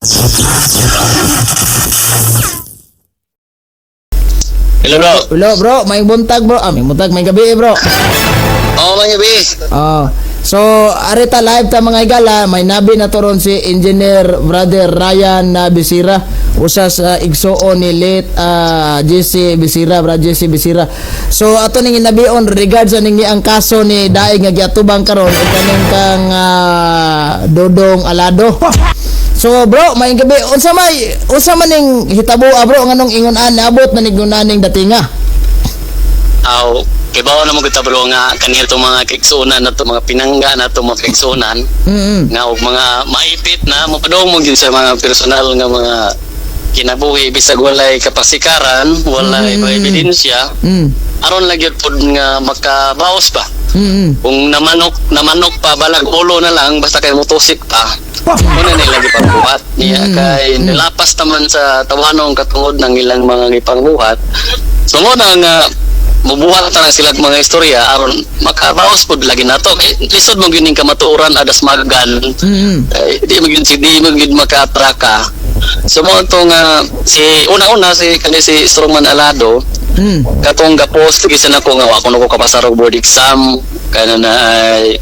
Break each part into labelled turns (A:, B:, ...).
A: Hello, bro.
B: Hello, bro, may buntag, bro. Ah, may buntag, may gabi, eh, bro.
A: Oo, mga gabi.
B: Oh. So, arita live ta, mga higala, may nabi na to ron si Engineer Brother Ryan na Bisira, usa sa igsuon ni late JC Bisira, Brother JC Bisira. So, ato ning inabion regards sa ning ang kaso ni Daig nga giatubang karon ug kaning kang Dodong Alado. So bro, may gabi. Unsa man ning hitabo, bro, nganong ingon an naabot man ning ning datinga?
A: Aw, kibaw na mo kita, bro, nga kanil to mga kaigsuonan na to, mga pinangga na to, mga kaigsuonan nga og mga maipit na mapadong mo gyud sa mga personal nga mga kinabuhi bisag walay kapasikaran, walay mga ebidensya, aron lang gyud pod nga makabaos ba. Kung namanok namanok pa, balag ulo na lang, basta kay motusik pa. Muna nila gipangbuhat niya kay nilapas naman sa tawanong katungod ng ilang mga gipangbuhat. So mo na nga mubuhat ta lang sila og mga istorya aron makabaos pod lagi nato kay lisod mo gyud ning kamatuoran adas magan. Ay, di mo gyud makatraka. So mo to nga si una-una si kani si Strongman Alado, katong ga-post gyud sa nako nga wa ko kapasar og board exam kana na ay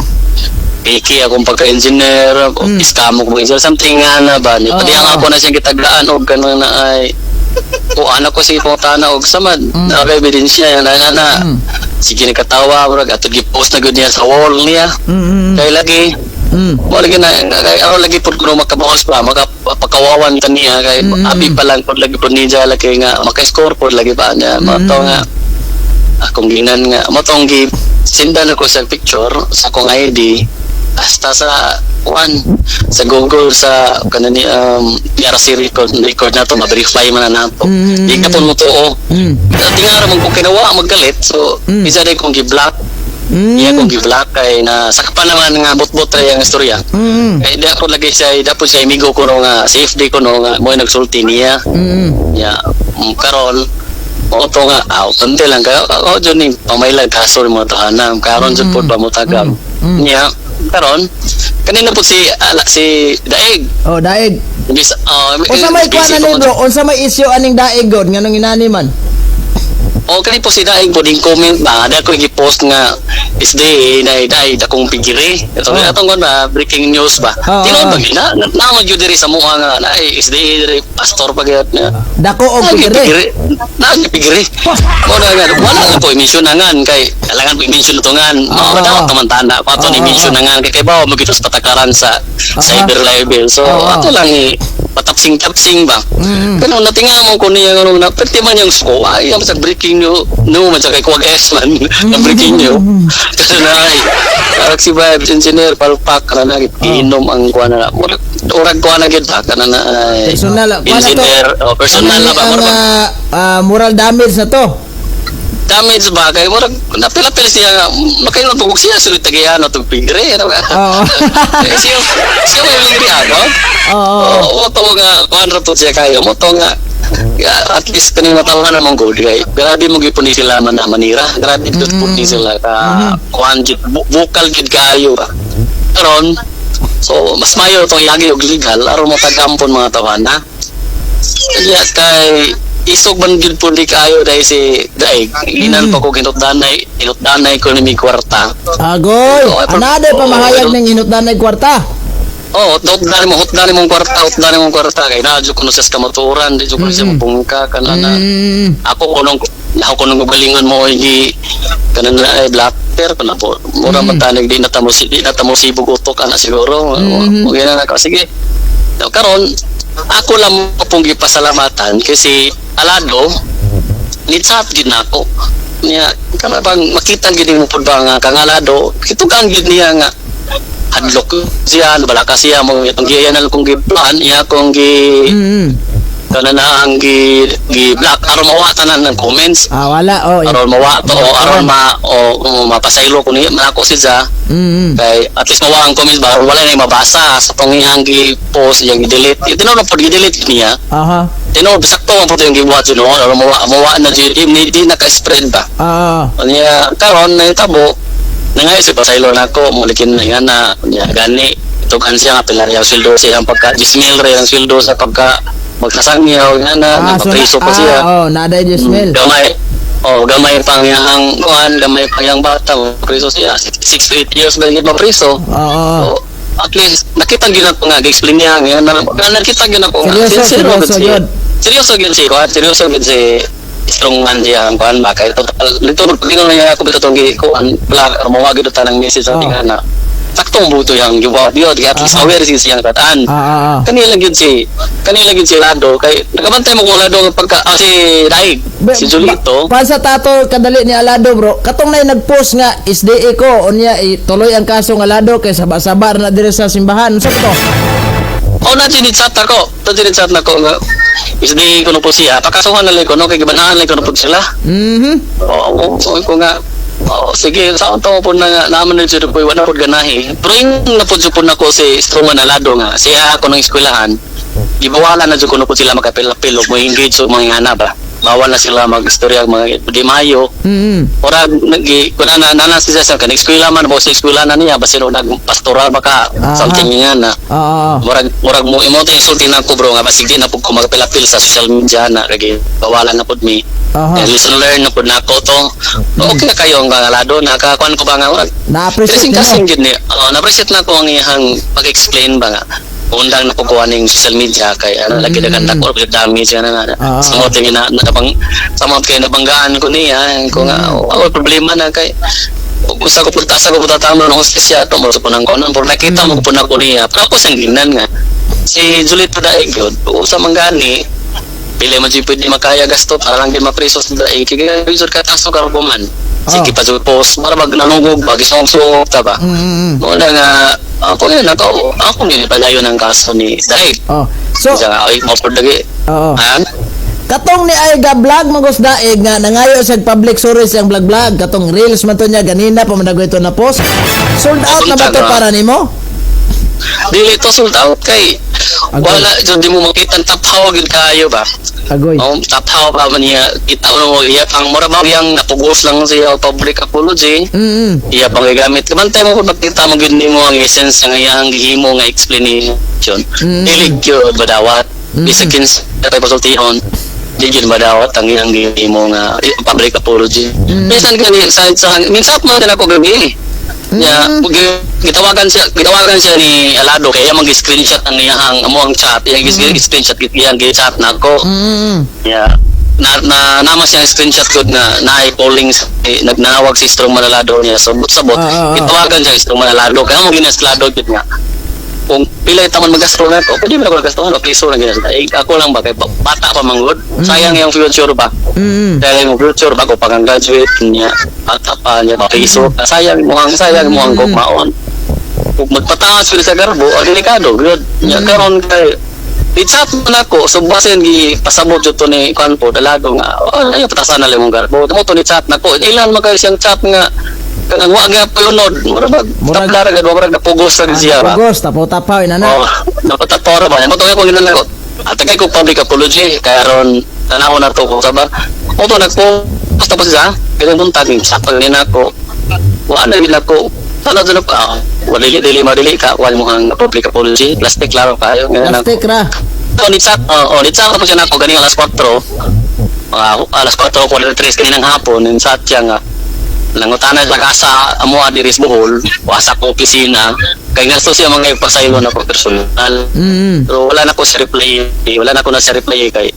A: piki akong pagka-engineer o scam ko engineer, something nga na ba ni. Pati ang ako na siyang gitagaan og kanang na ay o anak ko si pangutana og samad na kay ebidensya na na, na. Sige, nakatawa murag ato gi-post na gud niya sa wall niya kay lagi mo lagi na kay ako lagi pud kuno makabawas pa makapakawawan ta niya kay abi pa lang pud lagi pud niya lagi nga maka-score pud lagi pa niya mo to nga akong ginan nga mo tong gi sindan ako sa picture sa akong ID hasta sa one sa Google sa kanani PRC record record na to ma-verify man na nato, di ka po mo tuo. Tingara man kung kinawa maggalit, so isa din kong gi-block iya kong gi-block kay na sakpan naman nga bot-bot ra ang istorya. Kay di ako lagi siya dapat siya amigo ko no nga safety ko no nga mo nagsulti niya. Ya, karon mo to nga aw kante lang kayo ako jud ning pamaylag kaso ni mga tahanan karon jud pod ba mo tagam. Niya karon kanina po si ala, si Daig.
B: Oh, Daig.
A: Bis, oh,
B: Unsa may kuan
A: busy
B: ani,
A: po
B: bro? Unsa may issue aning Daig god nganong inani man?
A: O kani po si Daig po ding comment ba dahil ko gi-post nga SDA na Daig akong pigiri. Ito atong kon ba breaking news ba. Tinuod ba gina? Na gyud diri sa mukha nga na ay SDA diri pastor pa gyud na.
B: Dako og
A: Naa gyud
B: pigiri.
A: Pigiri. Naa gyud pigiri. Mo na nga wala na po i-mention na ngan kay kailangan po i-mention na to ngan. Mao daw naman tana pa to i-mention na ngan kay kay bawo mo gyud sa patakaran sa cyber libel. So ato lang i patapsing-tapsing ba. Pero natinga mo ko niya nga na pwede man yung score ay ang sa breaking news no man sa kay kuwag S man ang breaking news kasi na ay karag si Vibes Engineer palpak kana na inom ang kuha na murag urag kuha na gyud ba kana na ay
B: Personal, kuha na to.
A: engineer, oh, personal na ba
B: Ang
A: murag
B: moral damage na to.
A: Damage ba kay murag napila-pila siya nga makainom tugog siya sulod tagiyan o tug pigre ano ba. Eh, siya siya may pigre ako.
B: Oo.
A: Oo, to nga kuan ra to siya kayo mo to nga ya, at least kaning matawa na mong good kay grabe mo gyud ni sila man na manira, grabe gyud po ni sila ka kuan gyud vocal gyud kaayo ba karon. So mas mayo tong yagi og legal aron mo tagampon mga tawana kaya kay isog man gyud po ni kaayo dahil si Daig inan pa ko ginutdanay inutdanay ko ni mi kwarta.
B: Agoy,
A: Oo,
B: anade pa
A: oo,
B: mahayag
A: pero
B: ning hinutdanay kwarta.
A: Oo, oh, hotdan mong kwarta, hotdan mong kwarta kay na jud kuno sa kamatuoran, di jud kuno siya mabungka kana na. Ako kunong galingon mo gi kana na ay blatter kana po. Mura man tanig di na tamo sibog utok ana siguro. Mo na nako sige. So, karon ako lang mo pong gipasalamatan kasi Alado ni chat gid nako. Niya kana bang makita gid mo pud ba nga kangalado kitukan gid niya nga hadlok siya balaka siya mo itong giyan na kong gi-plan iya kong gi kana na ang gi gi block aron mawa tanan ng comments.
B: Ah, wala. Oh.
A: Aron mawa to o aron ma o, o mapasaylo ko ni manako siya kay at least mawa ang comments ba wala na mabasa sa tong iyang gi post iyang gi-delete tinuod na pod gi-delete niya. Tinuod sakto man pod yung gibuhat yun aron mawa mawa na jud di, di naka-spread ba. Niya karon na tabo nangay si pasaylo nako mulikin na nga na niya gani Tugan siya nga pila ang sweldo siya, ang pagka 10 mil ra ang sweldo sa pagka magsasangyaw nga na napapriso pa siya.
B: Oh, naday 10 mil.
A: Gamay. Oh, gamay pang iyang kuan, gamay pang iyang bata, mapriso siya. 6 to 8 years ba gid mapriso.
B: Oo.
A: So, at least nakita gyud ako nga gi-explain niya nga na, nakita gyud ako nga
B: Seryoso,
A: sincere
B: seryoso
A: gyud siya.
B: gyud.
A: Seryoso gyud siya, kuan, seryoso gyud si strongman siya ang kuan ba kay total dito pag na niya ako bitaw tong gi kuan bla mo gyud ta ng message sa tingana na saktong buto yang gibuhat yun kaya at least aware siya siyang kataan. Kanila gyud si Lado kay nagabantay mo kung Lado nga pagka si Daig, si Julito.
B: Pa sa tato kadali ni Alado, bro. Katong nay nagpost nga SDA ko unya tuloy ang kaso ng Alado kay saba-saba na dire sa simbahan. Unsa ba to?
A: Oh, na chat ako. To chat na ko nga isdi ko no po siya. Pakasuhan na lang ko no kay gibanahan lang ko no po sila. Oo, oo, ko nga. Oo, sige, sa to po na nga naman na jud ko wala pod ganahi. Pero yung napud jud po nako si Strongman Alado nga siya ako ng eskwelahan. Gibawalan na jud ko no po sila makapil-apil o mo engage sa mga ingana ba. Bawal na sila mag-istorya mga di mayo. Ora nagi kuna na na siya sa kanang eskwela man mo sa eskwela na niya basin og nagpastoral baka something nga na.
B: Oo.
A: Murag murag mo imo to insulti na ko, bro, nga basig di na pud ko magapilapil sa social media na kay bawalan na pud mi. Eh, lesson learn na pud nako to. Okay na kayo ang ngalado nakakuan ko ba nga murag
B: Na-appreciate
A: kasing
B: nimo.
A: Kasing gyud ni. Oh, na-appreciate na ko ang iyang pag-explain ba nga undang na kukuha ning social media kay ano lagi dagan ko damage na na sa mga tingin na nabang sa mga kay nabanggaan ko niya ko nga oh, problema na kay usa ko punta sa ko punta tama ng hostisya to mo sa punang konon pero nakita mo ko po na ko niya, pero ako siyang gingnan nga si Julito Daig yun usa man gani pili man jud pwede makaya gasto para lang di mapriso sa Daig kay jud kataso karon man sige pa jud post para mag nanungog ba gisong ta ba. Mo na nga ako yun ako ako ni palayo ng kaso ni Daig.
B: Oh. So,
A: so ay mo pud lagi. Ah.
B: Katong ni ay ga vlog magos daig nga nangayo sa public service ang vlog vlog katong reels man to niya ganina pa man ito na post. Sold out na ba to para nimo?
A: Dili to sold out kay
B: Agoy.
A: wala jud di mo makita ang taphaw gyud kayo ba.
B: Agoy.
A: Oh, taphaw pa man niya kita mo iya pang mura ba yang napugos lang siya og public apology. Iya pang gigamit. Kabantay mo kung makita mo gyud nimo ang essence nga iyang gihimo nga explanation. Dili gyud badawat. Bisag kinsa kay pasultihon, di gyud madawat ang iyang gihimo nga public apology. Minsan gani sa minsan man din ako gabi. Ya, gitawagan siya ni Alado kaya mag screenshot ang iyang amo ang chat, iyang screenshot iyang gi-chat na ako. Yeah. Na na nama siya ang screenshot ko na naay calling eh, nagnanawag si Strong Manalado niya. So sabot gitawagan siya Strong Manalado kaya mo ginaslado gid nga. Kung pila taman magasto na ko, pwede mo na ko gastuhan o piso na ginas. Eh, ako lang ba kay bata pa manggod. Sayang yung future ba. Sayang yung future ba ko pag ang graduate niya bata pa niya piso. Sayang mo ang gugmaon. Kung magpataas sila sa garbo, ang delikado gyud. Nya karon kay i-chat mo na ako, so basin gi pasabot jud to ni kuan po dalado nga, oh, ay patasan na lang mong garbo. Mo to ni chat na ko. Ilan man kayo siyang chat nga kanang wa nga palunod. Mura ba tablar gad mura napugos sa siya ba.
B: Pugos tapo tapaw ina na.
A: Oh, napatatora ba? Mo to ko ginan ko. At kay ko public apology kay aron tanaw na to ko sa ba. Mo to nagpo tapos siya, kaya buntag chat pa ni nako. Wa na gid nako. Sana dun ako, wala dili dili madili ka, wala mo ang public apology, plastic klaro kayo. Ganyan ako.
B: Plastic ra.
A: Oh, ni chat, oh, ni chat tapos siya nako ganing alas 4. Mga alas 4:43 kaninang hapon, ni chat siya nga nangutana sa asa amo diri sa Bohol, o asa ko opisina. Kay ngasto siya mga ipasaylo na ko personal. So wala na ko sa reply, wala na ko na sa reply kay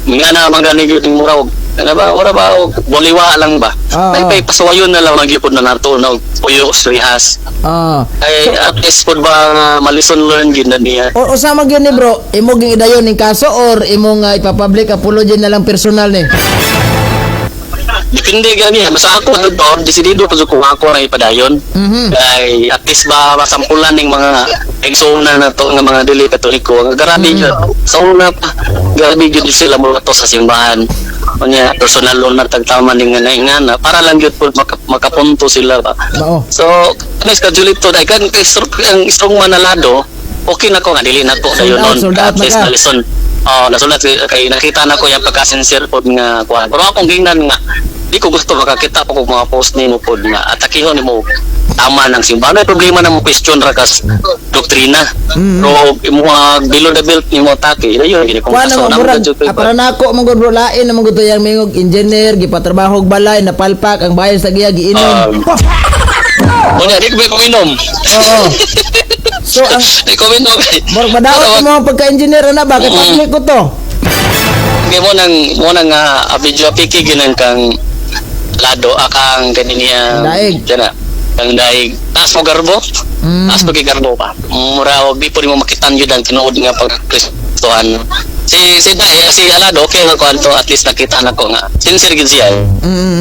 A: nga na mga gani gyud mura og ano ba, ora ba og boliwa lang ba. Ay kay pasuwayon na lang magyupod na nato na og puyo suihas. Ay at least pod ba nga malison learn gyud na niya.
B: O usa man gyud ni, bro, imo ging idayon ning kaso or imong ipa-public apology na lang personal ni?
A: Depende gani basta ako ano to desidido pa jud kung ako ra ipadayon. Kay at least ba masampulan ning mga exona na to nga mga dili Katoliko. Nga grabe jud sa una pa grabe jud sila mo to sa simbahan. Unya personal loan na tagtama ning nga nga para lang jud po makapunto sila ba.
B: Mao.
A: So kani sa Julito dai kan kay ang strong manalado okay na ko nga dili na ko
B: Sold
A: dayon
B: out,
A: nun.
B: sold out
A: At
B: na
A: least
B: ka.
A: nalison. Oh, nasulat kay nakita na ko yung pagka-sincere pod nga kuan. Pero akong gingnan nga Di ko gusto makakita ko kung mga post nimo pod nga atakihon nimo tama ng simbahan. May problema na mo question ra kas doktrina. Pero imo below the belt nimo atake. Yun gini kung
B: Kuan
A: kaso
B: na
A: na
B: murag
A: mo jud
B: ah, para nako man gud, bro, lain na man gud to yang mingog engineer gipatrabaho og balay, napalpak ang bayad sa giya giinom.
A: Unya di ko ba minom.
B: Oo. So ang
A: Di ko minom.
B: murag madaot mo ang pagka-engineer ana ba kay public ko to.
A: Kay mo nang video piki ginan kang lado akang kaniya
B: Daig.
A: Dana. Kang daig. Taas mo garbo. Taas mo garbo pa. Mura og di po nimo makitan yun ang tinuod nga pagkristohan. Si si Daig, si Alado okay nga kuan to, at least nakita na ko nga sincere gid siya.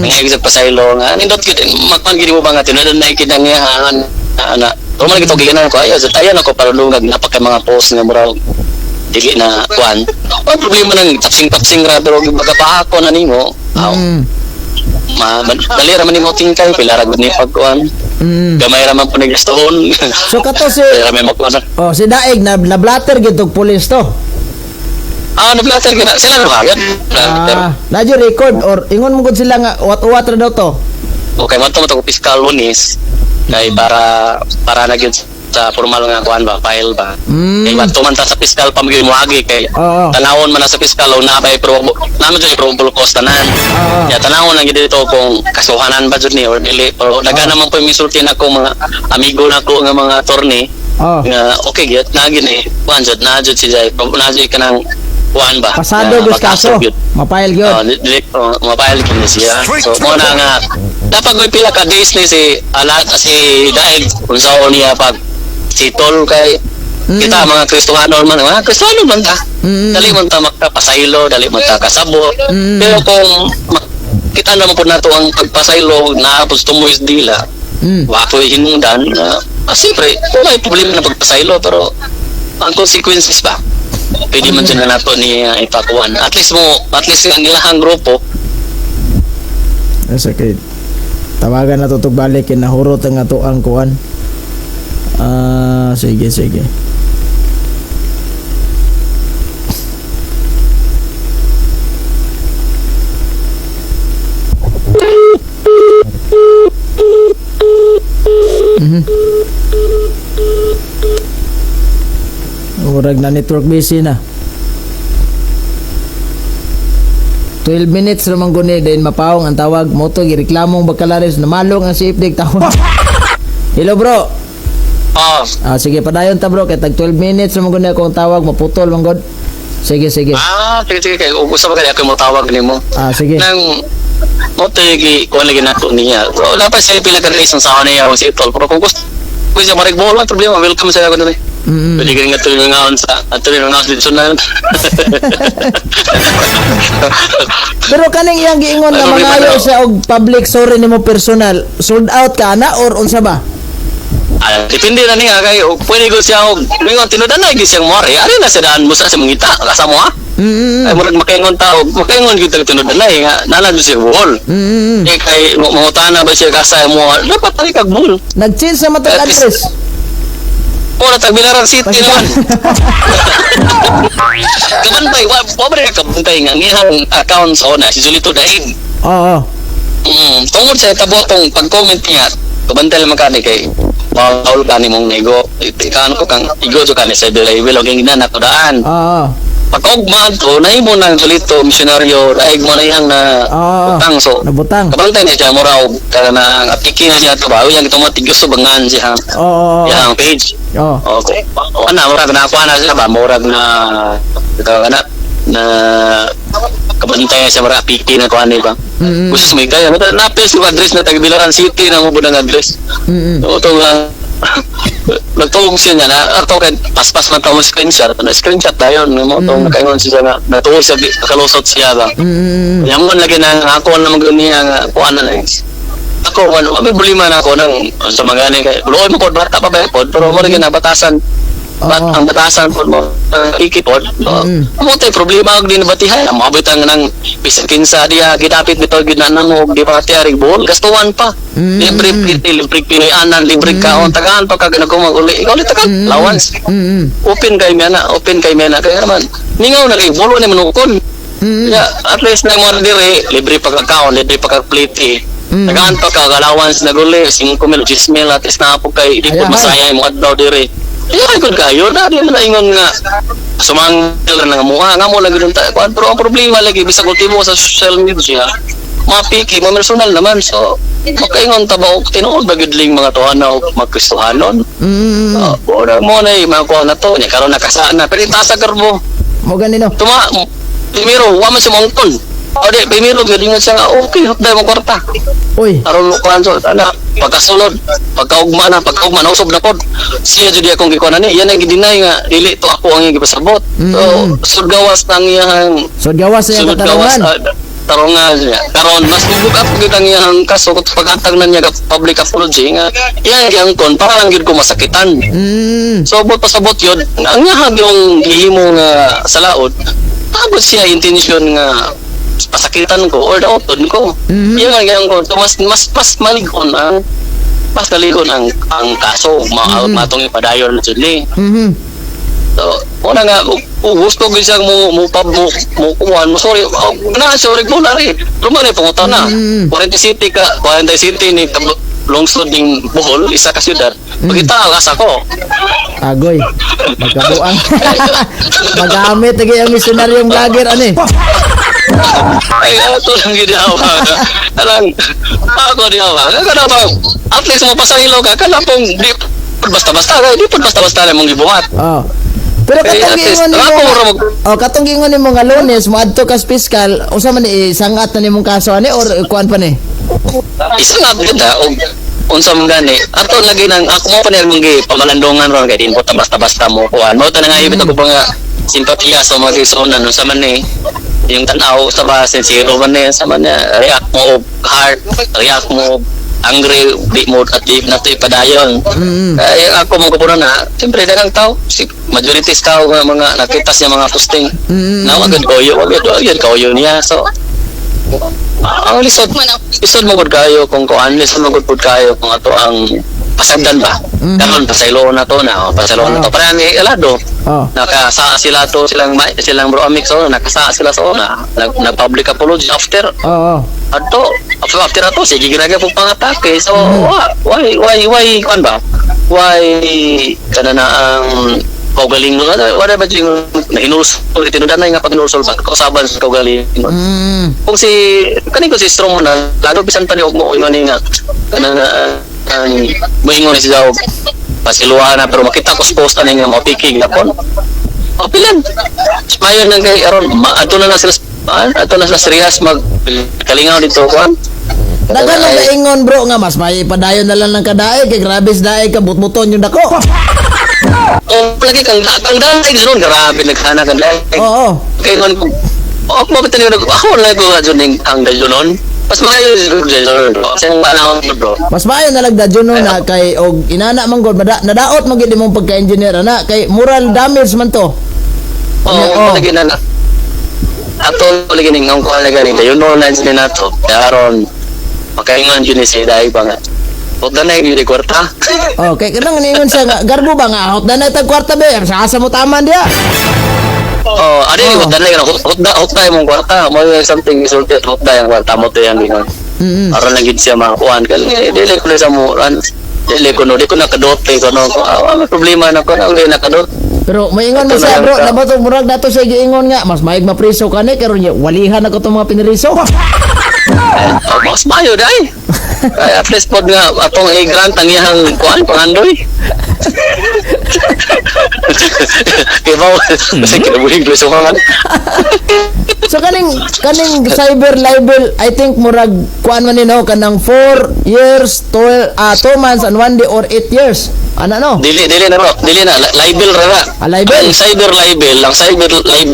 A: Nga ibig sa pasaylo nga nindot gid makuan gid mo ba nga tinuod na gid ang iyahan ana. Pero man gito giganan ko ayo ayo na ko parulungag napaka mga post nga mura og dili na kuan. Ang problema ng tapsing-tapsing ra pero baga pa ako na nimo. Aw, ma dali ra man nimo tingkay pila ra gud ni pagkuan. Gamay ra man po ni gastoon.
B: So kato si
A: Pila ra may makuan.
B: oh, si Daig na na blatter gid og pulis to.
A: Ah, nablatter gina sila no kagad. Blatter.
B: Ah, na record or ingon mo gud sila nga uwat-uwat ra daw to.
A: Okay, man to mo piskal lunes kay para para na gyud sa formal nga kuan ba, file ba. Kay bato man ta sa piskal pa magyud moagi kay
B: Oo.
A: tanawon man na sa piskal o na bay probable na man jud probable cause tanan.
B: Oo.
A: Ya tanawon lang gyud dito kung kasuhanan ba jud ni or dili. Pero daga naman po yung misulti nako mga amigo nako nga mga attorney nga okay gyud na gyud ni kuan jud na jud si Jai na jud kanang kuan ba.
B: Pasado
A: Nga
B: gyud kaso.
A: gyud.
B: Mapile gyud.
A: Oh, dili oh, mapile gyud ni siya. So mo na nga dapat ko'y pila ka days ni si ala si Daig kung saan niya pag si Tol kay kita mga Kristohano man, mga Kristohano man ta. Dali man ta makapasaylo, dali man ta kasabot. Pero kung kita naman po nato ang pagpasaylo na tapos tumoy sa dila, wa ko'y hinungdan na siyempre, wala yung problema na pagpasaylo pero ang consequences ba? Pwede man dyan na nato ni ipakuan. At least mo, at least ang ilahang grupo,
B: That's okay. Tawagan na to balik kay nahurot ang ato ang kuan. Ah, sige sige. Murag na network busy na. 12 minutes ramang guni din mapawong ang tawag mo to gireklamong Bacalares namalong ang safety tawag. Hello, bro.
A: Oh,
B: Ah, sige padayon ta, bro, kay tag 12 minutes ramang guni akong tawag maputol man god. Sige sige.
A: Ah, sige sige kay gusto ba kay ako mo tawag nimo.
B: Ah, sige.
A: Nang mo to gi kuan lagi nato niya. So dapat siya pila ka days sa niya ang si Tol. Pero kung gusto ko siya marag wala problema, welcome sa ako diri. Pwede ka nga tuloy nga sa tuloy nga dito na.
B: Pero kaning iyang giingon nga
A: Ano,
B: mangayo
A: problema
B: siya og public sorry nimo personal, sold out ka na or unsa ba?
A: Ah, depende na niya kay og pwede ko siya og mingon tinudan na gyud siyang moari. Ari na siya daan mo sa mangita kasa mo ha. Ay murag makaingon ta og makaingon gyud tag tinudan na nga nana gyud siya buhol. Eh kay mangutana ba siya kasa mo dapat ari kag buhol.
B: Nag-change na matag
A: At least-
B: address.
A: Ora tag Bilaran City naman. Kabantay, wa ba rin kabantay nga ngihang account sa una si Julito Daig.
B: Oo.
A: Tungod sa tabo tong pag-comment niya, kabantay lang kani kay bawal kani mong nego. Ikaano ko kang igo jo kani sa Bilay Will og ingnan ako daan.
B: Oo.
A: Pagkaugma to, nahimo nang Julito misyonaryo daig mo na iyang na
B: Oo.
A: butang so.
B: Nabutang.
A: Kabantay na siya mura og kana ang apiki na siya to ba yang gitumat gusto bangan siya.
B: Oo.
A: Yang page.
B: Oo.
A: Okay. O na murag na kuha na siya ba murag na ito na na kabantay siya murag apiki na kuha ni ba. Gusto sa may kaya na napis yung address na taga Bilaran City na mo ng address. So ito nga nagtuog siya niya na ato kay paspas man tamo screenshot na screenshot dayon mo tong nakaingon siya nga natuog siya nakalusot siya ba. Yang mo lagi na ako na mag niya nga kuha na lang. Ako ano may problema na ako nang sa mga gani kay luoy mo pod bata pa ba pod pero mo lagi na batasan bat
B: Oo.
A: ang batasan pod mo iki pod mo tay problema og di nabatihan ang moabot ang nang bisan kinsa diya gidapit bitaw gyud na namo og di pa tiari buhol gastuan pa libre piti libre Pinoy anan libre kaon tagaan pa kag nagkumag uli ikaw ulit tagaan allowance open kay miya na open kay miya na kaya naman ningaw na kay bulo ni manukon. Yeah, at least na mo diri libre pa kakaon, libre pa kag plate. Tagaan pa ka allowance na guli, 5 mil, 10 mil, at least na po kay di po
B: Ayahay.
A: Masaya imong adlaw diri. Ay, gud kayo na di na ingon nga sumangil na nga mukha nga mo lagi dun ta kuan, pero ang problema lagi bisag ultimo sa social media mapiki mo personal naman, so makaingon ta ba og tinuod ba gyud ling mga tuhan og magkristohanon? Oh, mo na mga kuan na to nya karon nakasaan na pero itasa garbo.
B: Mo gani, no.
A: Tuma primero wa man siya mangkon o di primero gyud ingon siya nga okay hutday mo kwarta.
B: Uy.
A: Aron kuan, so ana pagkasulod, pagkaugma na, pagkaugma na usog na pod siya jud akong gikuan ani, yan ang gideny nga dili to ako ang iyang gipasabot. So sud gawas nang iyang
B: So gawas sa iyang
A: sulod gawas
B: katarungan.
A: Tarungan niya karon mas bubuk up gyud ang iyang kaso kung paghatag na niya ka public apology nga iyang giangkon para lang gyud ko masakitan. So bot pasabot yun ang iyang yung gihimo nga sa laod abot siya intention nga pasakitan ko or daoton ko. Yan ang giangkon. So mas mas mas maligon ang mas naligon ang kaso ma matong ipadayon na jud ni. So, una nga, gusto gyud siyang mo mo pab mo mo kuwan mo sorry. Oh, na sorry ko na rin. Rumane pangutan na. 40 city ka, 40 city ni lungsod ning Bohol, isa ka syudad. Pagita ang asa ko.
B: Agoy. Magkabuang. Magamit lagi ang misionaryong vlogger ani.
A: Ay, ato lang ginawa. Alang, ako dihawa. Kada ba, at least mo pasahilo ka, kana pong di basta-basta, di po basta-basta na mong gibuhat.
B: Oh. Pero
A: Eh,
B: katong
A: at least,
B: giingon nimo
A: ako mura mag-
B: Oh, katong giingon nimo nga Lunes moadto ka sa piskal, usa man ni isangat na nimong kaso ani or kuan pa ni?
A: Isa nga ganda og unsa man gani ato lagi nang ako mo pa niya mong gi pamalandungan ron kay din po basta-basta mo kuan mo ta na nga ibit ako pa nga simpatiya sa mga isunan unsa man ni yung tan-aw sa ba sincero man ni sa man niya react mo og heart, react mo og angry, di mo at di na to ipadayon. Ay, ako mo kupunan na siyempre daghang tao si majority sa tao nga mga nakita siya mga posting na wag gud koyo, wag gud wag koyo niya. So ang lisod lisod mo gud kayo kung kuan, lisod mo gud pud kayo kung ato ang pasagdan ba karon pasaylo na to na, oh, pasaylo na to para ni Alado. Nakasa sila to silang silang bro amix, so nakasa sila sa una nag public apology after
B: Oo.
A: ato after, after ato sige ginaga po pangatake. So why kuan ba, why kana na ang kaugalingon, wala ba yung nahinulsol tinudanay nga pag-hinulsol ba kausaban sa kaugalingon? Kung si kaning ko si strong na lalo bisan pa ni og mo ingon ni nga kana na ang moingon ni siya og pasiluan na, pero makita ko sa post ani nga mapiki gapon apilan mayon nang kay aron ato na na sila, ato na sila serious mag kalingaw dito kuan.
B: Daghan ang gaingon, bro, nga mas may padayon na lang ng kadaig kay grabe sa daig ka butbuton yung dako.
A: O lagi kang kang daig nun, grabe naghana kang daig. Kay kon oh mo bitani ako lang ko jud ning ang dayonon mas maayo jud dayonon sa panahon, bro.
B: Mas maayo na lang no na kay og inana man gud nadaot mo gid imong pagka-engineer ana kay moral damage man to.
A: Oo,
B: Oo.
A: lagi na na. Ato lagi ning ang kuha lagi ning dayon na ni nato. Karon makaingon jud ni si dai pa nga. Put na yung kwarta.
B: Oh, kay kanang niingon siya nga garbo ba nga hot na tag kwarta be sa asa mo taman diya.
A: Oh, adi oh. Hot na hot na hot na imong kwarta. Mo yung something isulti hot na yung kwarta mo to yang ingon. Aron lang gid siya makakuan kay dili ko na sa mo ran. Dili ko no, di ko nakadote ko no. Ah, may problema na ko na di nakadot.
B: Pero maingon man
A: Ito na
B: siya,
A: lang
B: bro,
A: ka.
B: nabato murag dato siya giingon nga mas maig mapriso ka ni karon niya walihan ako tong mga pinriso.
A: Oh, mas mayo dai. Ay, at least pod nga atong i-grant ang iyang kuan pangandoy. Ibaw, kasi kinabuhing preso ka man.
B: So kaning kaning cyber libel, I think murag kuan man ni no kanang 4 years 12 2 months and 1 day or 8 years. Ana no?
A: Dili dili na bro, dili na libel ra na.
B: Ah, libel?
A: Ang cyber libel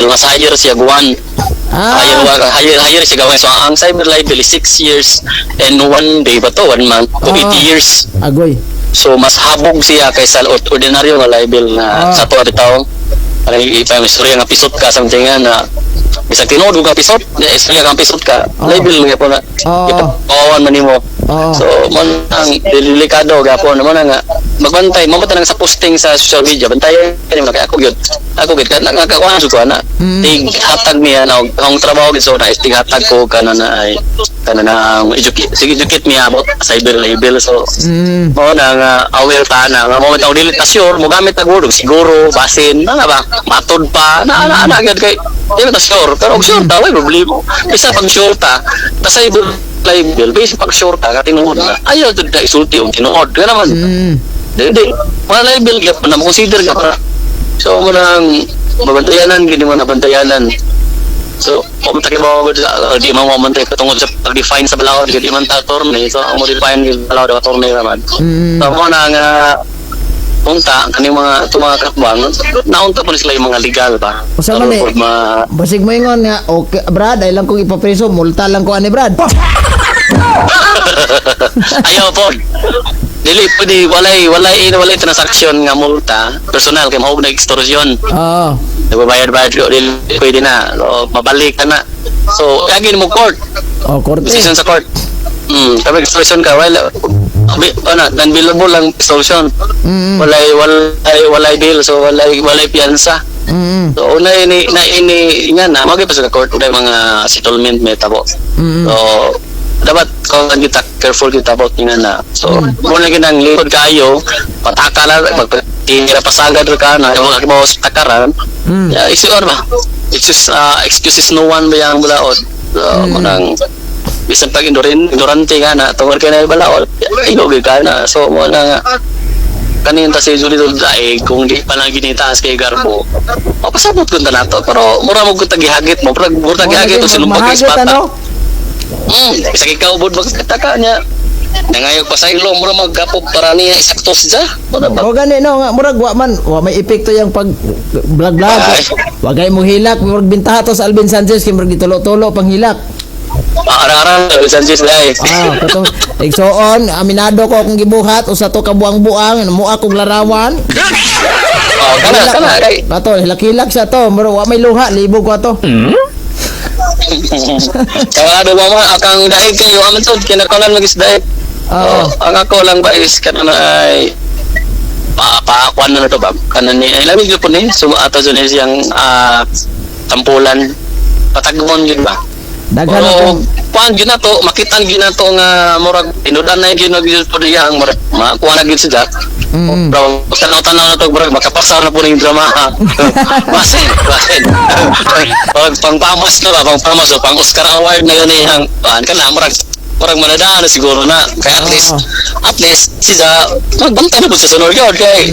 A: mas higher siya guwan. Higher higher higher siya gawin. So ang cyber libel is 6 years and 1 day ba to, 1 month to 80 years.
B: Agoy.
A: So mas habog siya kaysa ordinaryo nga libel na sa to bitaw. Parang ipa yung istorya nga pisot ka something nga na bisag tinuod ka pisot, istorya kang pisot ka, libel nga po na. Ipawan man nimo.
B: Oo.
A: So mo ang delikado gapon mo na nga magbantay mo ba sa posting sa social media, bantayan mo na kay ako gyud. Ako gyud kana nakakuha sa ko na. Tig hatag niya na og akong trabaho gyud, so na tig hatag ko kana na ay kana na ang educate, sige, educate niya about cyber libel, so mo na nga aware ta na nga mo tao dili ta sure mo gamit og word og siguro, basin na ba, matod pa na ana ana gyud kay di ta sure, pero og sure ta, way problema. Bisa pag sure ta ta cyber libel, basic pag sure ta ka tinuod na ayaw jud na isulti og tinuod ka naman. Di di wala libel gyud na mo consider ka pa, so mo nang mabantayanan gini mo na bantayanan. So, kung taki mo di man mo man tayo tungod sa pag-define sa balaod, di man ta attorney. So, ang mo define yung balaod attorney naman. So, mo na nga unta kaning mga itong mga kakbang naunta po ni sila yung mga legal ba.
B: Usa man eh.
A: Karon po,
B: Basig mo ingon nga, okay, Brad, ay lang kong ipapreso, multa lang ko ani, Brad.
A: Ayaw po. Dili pwede, walay transaction nga multa personal kay mahog na extortion.
B: Oo.
A: Nagbabayad-bayad ko, dili pwede na. So, mabalik ka na. So, yagin mo court.
B: Oh, korte.
A: Decision sa court. Kami extortion ka, wala ano, non-billable lang extortion. Walay bill, so walay piyansa. So una ini na ini nga na magi pa sa court unay mga settlement may tabo. So dapat kung kita careful kita about nga na. So mo na ginang likod kayo, pataka na pagtira pasagad ra ka na yung mga sa takaran. Yeah, excuse ano ba? Excuse, excuses no one ba yung balaod. So, mo nang bisan pag ignorante ka na tungod kay na balaod, ilo gyud ka na. So mo na nga kanin ta si Julie Dulda eh, kung di pa lang ginitaas kay Garbo, mapasabot ko na nato, pero mura mo kung tagihagit mo, mura mura tagihagit o sinumpag kay
B: Mahagit,
A: bata.
B: ano?
A: Bisag ikaw bud magkata ka niya. Nangayog pa sa ilo, mura maggapog para niya isaktos dya. Mura ba?
B: O gani no nga murag wa man wa may epekto yang pag vlog vlog.
A: Ay.
B: Wa kay mo hilak, murag bintaha to sa Alvin Sanchez kay murag gitulo-tulo pang hilak.
A: Arang-arang, Sanchez na eh.
B: Ah, katong igsoon, aminado ko akong gibuhat usa to ka buang-buang, mua kog larawan.
A: Oh, kana, kana, kay.
B: Kato, hilak-hilak siya to, murag wa may luha, libog ko ato.
A: Kaya ano ba mga, akang daig kayo, aman to, kinakalan magis daig.
B: Oo.
A: Oh, ang ako lang ba is kana na ay pa paakuan na na to ba? Kana ni ay lamig po ni so ato jud is yang tampulan patagmon yun ba?
B: Daghan
A: Pero
B: akong
A: kuan gyud na to, makitan gyud na to nga murag tinudan na gyud na gyud po niya ang murag makuha na gyud sila. Pero tanaw-tanaw na to, murag makapasar na po ning drama. Basin, basin. Pag pangpamas na ba, pangpamas o pang Oscar award na yun eh, ang kuan kana murag murag manadaan na siguro na. Kaya at least siya magbantay na po sa sunod yun kay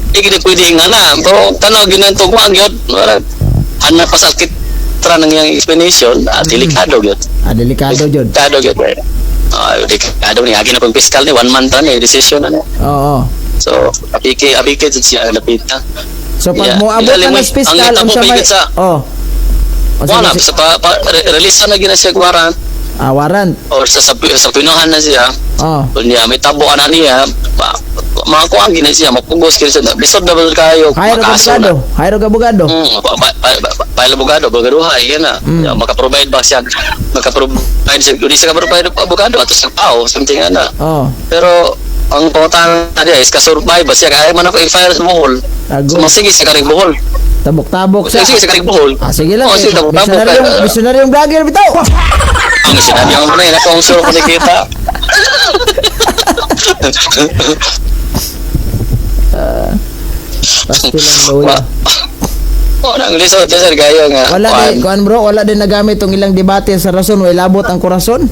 A: di gid pwede nga na. Pero tanaw gyud na to kuan gyud murag ana pa sa alkitra ng iyang explanation, delikado gyud.
B: Ah, delikado jud.
A: Delikado gyud. Ah, delikado ni agi na pong fiscal ni one month na ni decision na ni.
B: Oo.
A: So, apike apike jud siya napita.
B: So pag
A: Yeah.
B: moabot
A: Ilalim
B: na
A: mo-
B: ng fiscal
A: ang itabo
B: unsa may
A: pa sa-
B: Oh. Unsa
A: Wala
B: may
A: sa pa, pa release na gyud na siya warrant
B: Ah, warrant.
A: or sa pinuhan na siya.
B: Oh.
A: Unya may tabo ana niya, pa, makakuha gyud na siya, mapugos gyud siya. Lisod na ba kayo?
B: Hayro
A: Makaso na.
B: abogado, hayro abogado.
A: Pa abogado, abogaduha, yan na. Yeah, maka-provide ba siya? Maka-provide siya, hindi siya ka-provide og abogado ato sa pao, something ana.
B: Oh.
A: Pero ang pangutana niya is ka-survive ba siya? Kaya man ako i-file sa Bohol.
B: Ago.
A: So, masige siya karing Bohol.
B: Tabok-tabok siya.
A: Sige siya karing Bohol.
B: Ah, sige lang.
A: Oh, sige, tabok-tabok.
B: Misionaryong vlogger bitaw.
A: Ang sinabi ang mga akong sure ko nakita.
B: Pasti lang loya.
A: Oh, nang lisod sir kayo nga.
B: Wala di, kuan bro, wala din nagamit tong ilang debate sa rason, way labot ang korason.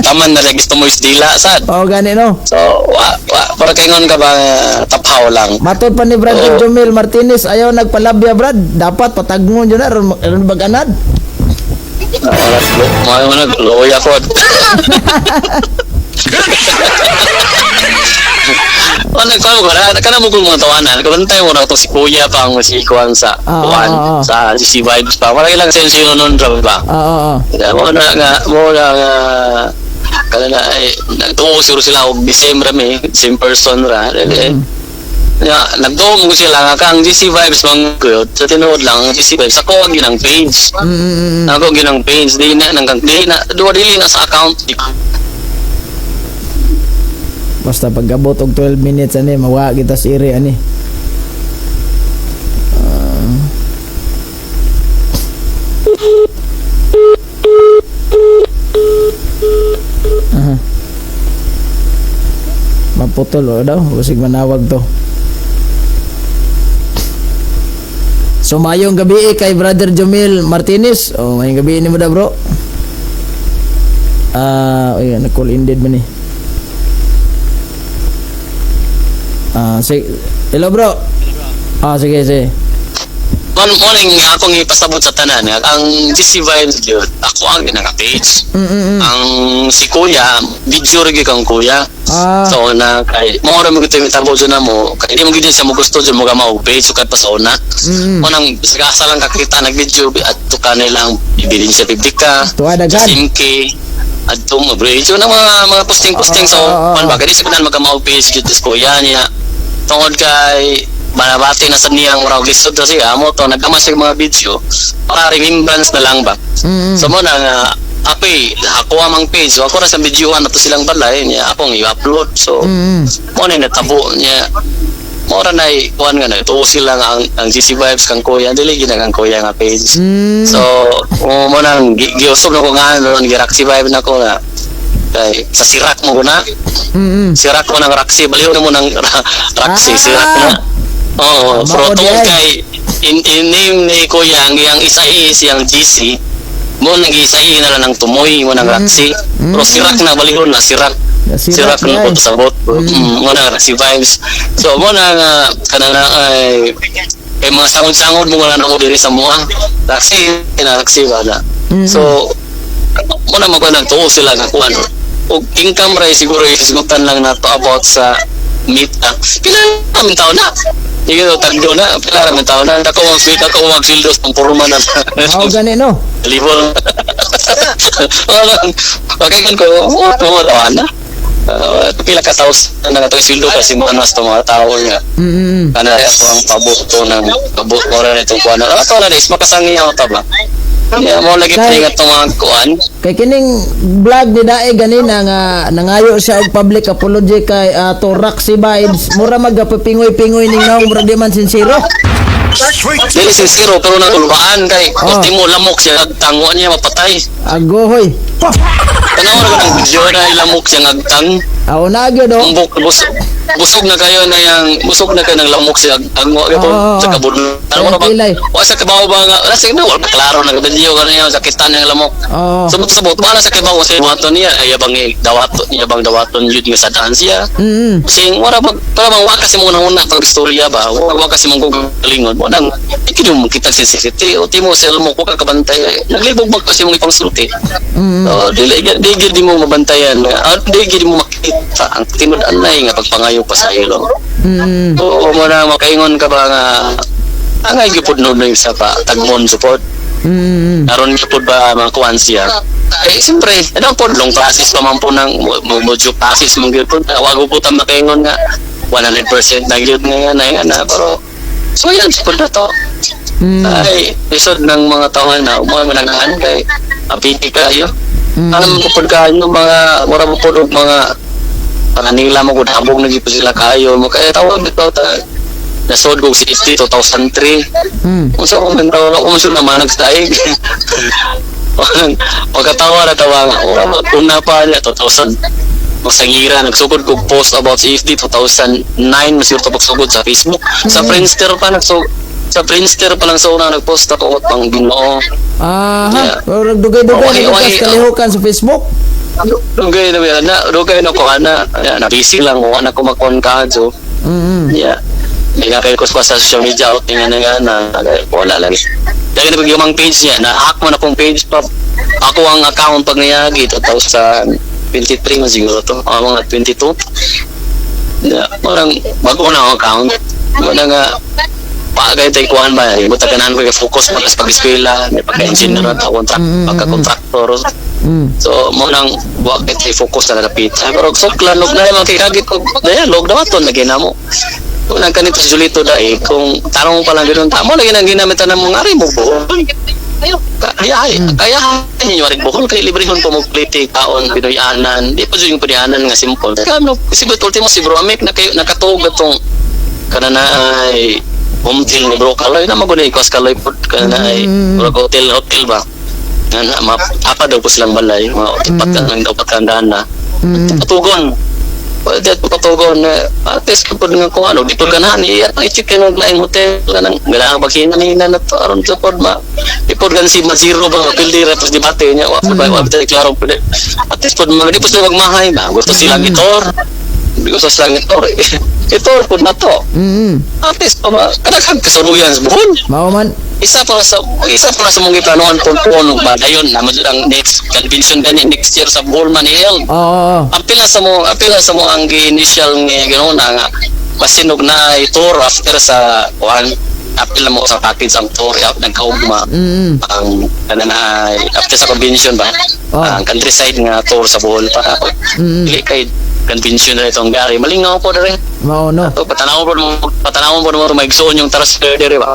A: Taman na lang gusto mo is dila sad.
B: Oh, gani no.
A: So, wa, wa, para kaingon ka ba taphaw lang.
B: Matod pa ni Brad
A: Oo.
B: Jomel Martinez, ayaw nagpalabya Brad, dapat patagmon jud na aron aron baganad.
A: Mga mga loya ko. Ano ko ko na kana mo kung mga tawanan kabantay mo na to si kuya pa ang si kuan sa
B: Ah,
A: kuan
B: ah, ah.
A: sa si vibes pa wala ilang sensyo nun ra ba.
B: Oo, oo.
A: Kaya mo na nga kana na ay nagtuo siguro sila og the same ra mi, same person ra. Eh, Ya, nagtuo mo sila nga kang GC Vibes man gud sa tinuod lang ang GC Vibes ako ang ginang page. Ako ang ginang page di na nang di na duwa dili na sa account.
B: Basta pag-abot og 12 minutes ani, mawa kita sa iri ani. Aha. Maputol o daw, basig manawag to. So mayong gabi eh, kay Brother Jomil Martinez. Oh, mayong gabi ni mo da, bro. Ah, uh, nag-call ended man eh. Ah, sige. Hello, bro. Ah, sige, sige.
A: One morning akong ipasabot sa tanan nga ang GC Vibes gyud ako ang ginang page. Ang si Kuya, video rin gyud kang Kuya. So na kay mo ra mo gyud tabo jud na mo kay di mo gyud siya mo gusto jud mo gama og page sukad pa sa una. Mo nang bisag asa lang kakita nag video at to kanilang ebidensya biblika.
B: Tuwa daghan.
A: Sa Simke adto mo bro. So nang mga posting-posting sa pan ba kay di sa kanan magama og page gyud sa kuya niya. Tungod kay banabati na sa niyang murag lisod na siya mo to nagama siya mga video para remembrance na lang ba. So mo na nga api ako amang page, so ako ra sa videoan na to silang balay niya akong i-upload, so mo na natabo niya mo ra nay kuan nga na tuo sila nga ang GC Vibes kang kuya dili gid kang kuya nga page. So o mo nang giusob na ko nga ron gi-Roxy Vibe na ko na kay sa sirak mo ko na sirak mo ng Roxy baliw na mo ng Roxy sirak na. Oo,
B: Tama
A: pero
B: ko
A: tungod
B: diay.
A: kay in name ni kuya ang iyang isa siyang GC mo nang isa na lang ng tumoy mo ng Roxy pero sirak na balihon na sirak.
B: Sirak
A: Sirak na
B: diay.
A: ko sabot. Mo na Roxy Vibes, so mo na nga kanang ay kay mga sangod-sangod mo wala na ko diri sa mua Roxy na Roxy ba na. So mo na magkuhan nagtuo sila nga kuan og income ra siguro isgutan lang nato about sa meet up pila ra taon na. Sige, tagdo na. Pila ra man taon na. Ako ang sweet, ako ang sildo sa purma na.
B: Mao gani no.
A: Libon. Walang, okay ko, wala na. Pila ka taos na nga itong sildo kasi mga nas mga tao nga. Kana ako ang pabuto ng pabuto ra nitong kuan. Ato na is makasangi ako ta ba. Yeah, mo lagi
B: Kay-
A: pa itong mga kuan.
B: Kay kining vlog ni Dae ganina nga nangayo siya og public apology kay to Roxy Vibes, mura magapapingoy-pingoy ning naong mura di man sincero.
A: Dili sincero pero natulbaan kay ultimo lamok siya agtang niya mapatay.
B: Agohoy.
A: Tanaw ra ko ng video na lamok siya agtang.
B: Aw na gyud oh.
A: Umbok busog na kayo na yang busog na kayo ng lamok siya agtang wa gyud sa kabudlan. Ano ba?
B: Kilay.
A: Wa sa kabaw ba nga wala sa wala pa klaro na video kaniya sakitan ng lamok. Sabot sabot wala sa kabaw sa buhaton niya ay bang dawaton niya bang dawaton yun nga sa daan siya. Sing wala ba para bang wa kasi mo una pag istorya ba wa kasi mong galingon mo nang di mo makita sensitivity o timo sa mo ko kakabantay naglibog ba kasi mong ipangsulti. So dili di gid mo mabantayan, di gid mo makita ang tinud-anay nga pagpangayo pa sa ilo. Oo mo na makaingon ka ba nga angay gyud no na sa pa tagmon support aron gyud ba makuan siya eh siyempre ano po long process pa man po ng mo due process man gyud po wa po ta makaingon nga 100% na gyud nga na nga na pero so yan po na to. Ay isod ng mga tawo na mo manangahan kay apiki kayo. Alam mo pud kayo mga mura mo pud og mga kanila mo gud habog na gyud po sila kayo mo kay tawag bitaw ta nasod ko si 2003. Unsa ko man tawa ko man naman nagsaig. Pagkatawa na tawa nga, ora una pa niya 2000 masangira nagsugod ko post about safety 2009 masir to pagsugod sa Facebook sa Friendster pa nagsug sa Friendster pa lang sa una nagpost ako at pang Ginoo.
B: Aha.
A: Yeah.
B: Pero dugay-dugay
A: Okay,
B: na
A: okay.
B: ka kalihukan sa Facebook.
A: Dugay na ba na dugay na ko ana na busy lang ko ana ko makuan ka so yeah. Hindi nga kayo ko sa social media out nga na nga na wala lang. Dahil na pag yung page niya, na-hack mo na akong page pa. Ako ang account pag niyagi, 2023 man siguro to. Ah, mga 22. Yeah, parang bago na ang account. Wala nga, pa kayo tayo kuhan ba? Buta ka na ko focus pa sa pag-eskwela, may pagka-engineer at contract, pagka-contractor. So, mo nang wa kay tayo focus na lapit. Pero so, log na naman kay kagit ko, daya, log na to, lagi na mo. Kung nang kanito si Julito dai, kung tanong mo pa lang ganoon, tamo lagi nang ginamit na mong ari mo buhol. Kaya kaya ninyo aring Bohol kay librehon po mo plite kaon Pinoyanan. Di pa jud yung Pinoyanan nga simple. Kaya no, si ultimo si Bro Amik na kayo nakatuog atong kana na ay hotel ni Bro Kaloy na maguna ikwas Kaloy pod kana na ay murag hotel hotel ba. Nga na ma apa daw po silang balay mga upat ka nang upat ka na. Patugon. Pwede at patugon na ates ka pod nga kung ano di pod ganahan iya ang i-check ka ng laing hotel kanang ganahan paghina na to aron sa pod ma di pod gan si ma-zero ba mapildi ra tapos debate niya wa pod ba wa pod klaro pod ates pod ma di pod sila magmahay ba gusto silang itor di gusto silang itor itor pod na to ates pa ba kadaghan kasuluyan sa Bohol.
B: Mao man.
A: Isa pa sa mong giplanuhan kung kuno ba dayon na mo ang next convention gani next year sa Bohol man i-held.
B: Oo, oo.
A: Apil na sa mo ang initial nga ganoon na nga masinog na tour after sa kuan apil na mo sa package ang tour ya nagkaugma ang kana na after sa convention ba ang countryside nga tour sa Bohol pa dili kay convention na itong gari malingaw po dere.
B: Mao no.
A: So, patanawon po mo maigsuon yung transfer dere ba.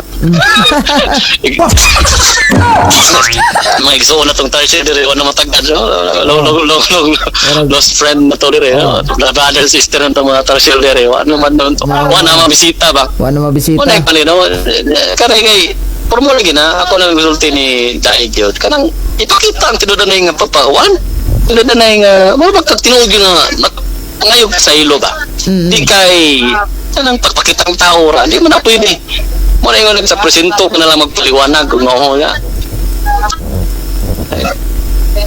A: Maigsuon na tong transfer dere wala matagad no. Long long long long lost friend na to dere. No? Brother sister na to mga transfer dere. Wala naman doon. Wala na mabisita ba.
B: Wa na mabisita.
A: Wala pa no. Kare kay formal lagi na ako lang resulti ni Daig yun. Kanang ipakita ang tinuod na nga papawan. Tinuod na nga mo ba kag tinuod nga ngayog sa ilo ba. Di kay kanang pagpakitang tao ra, di man na pwede. Mo na ingon sa presinto ka na lang magpaliwanag kung oo nga.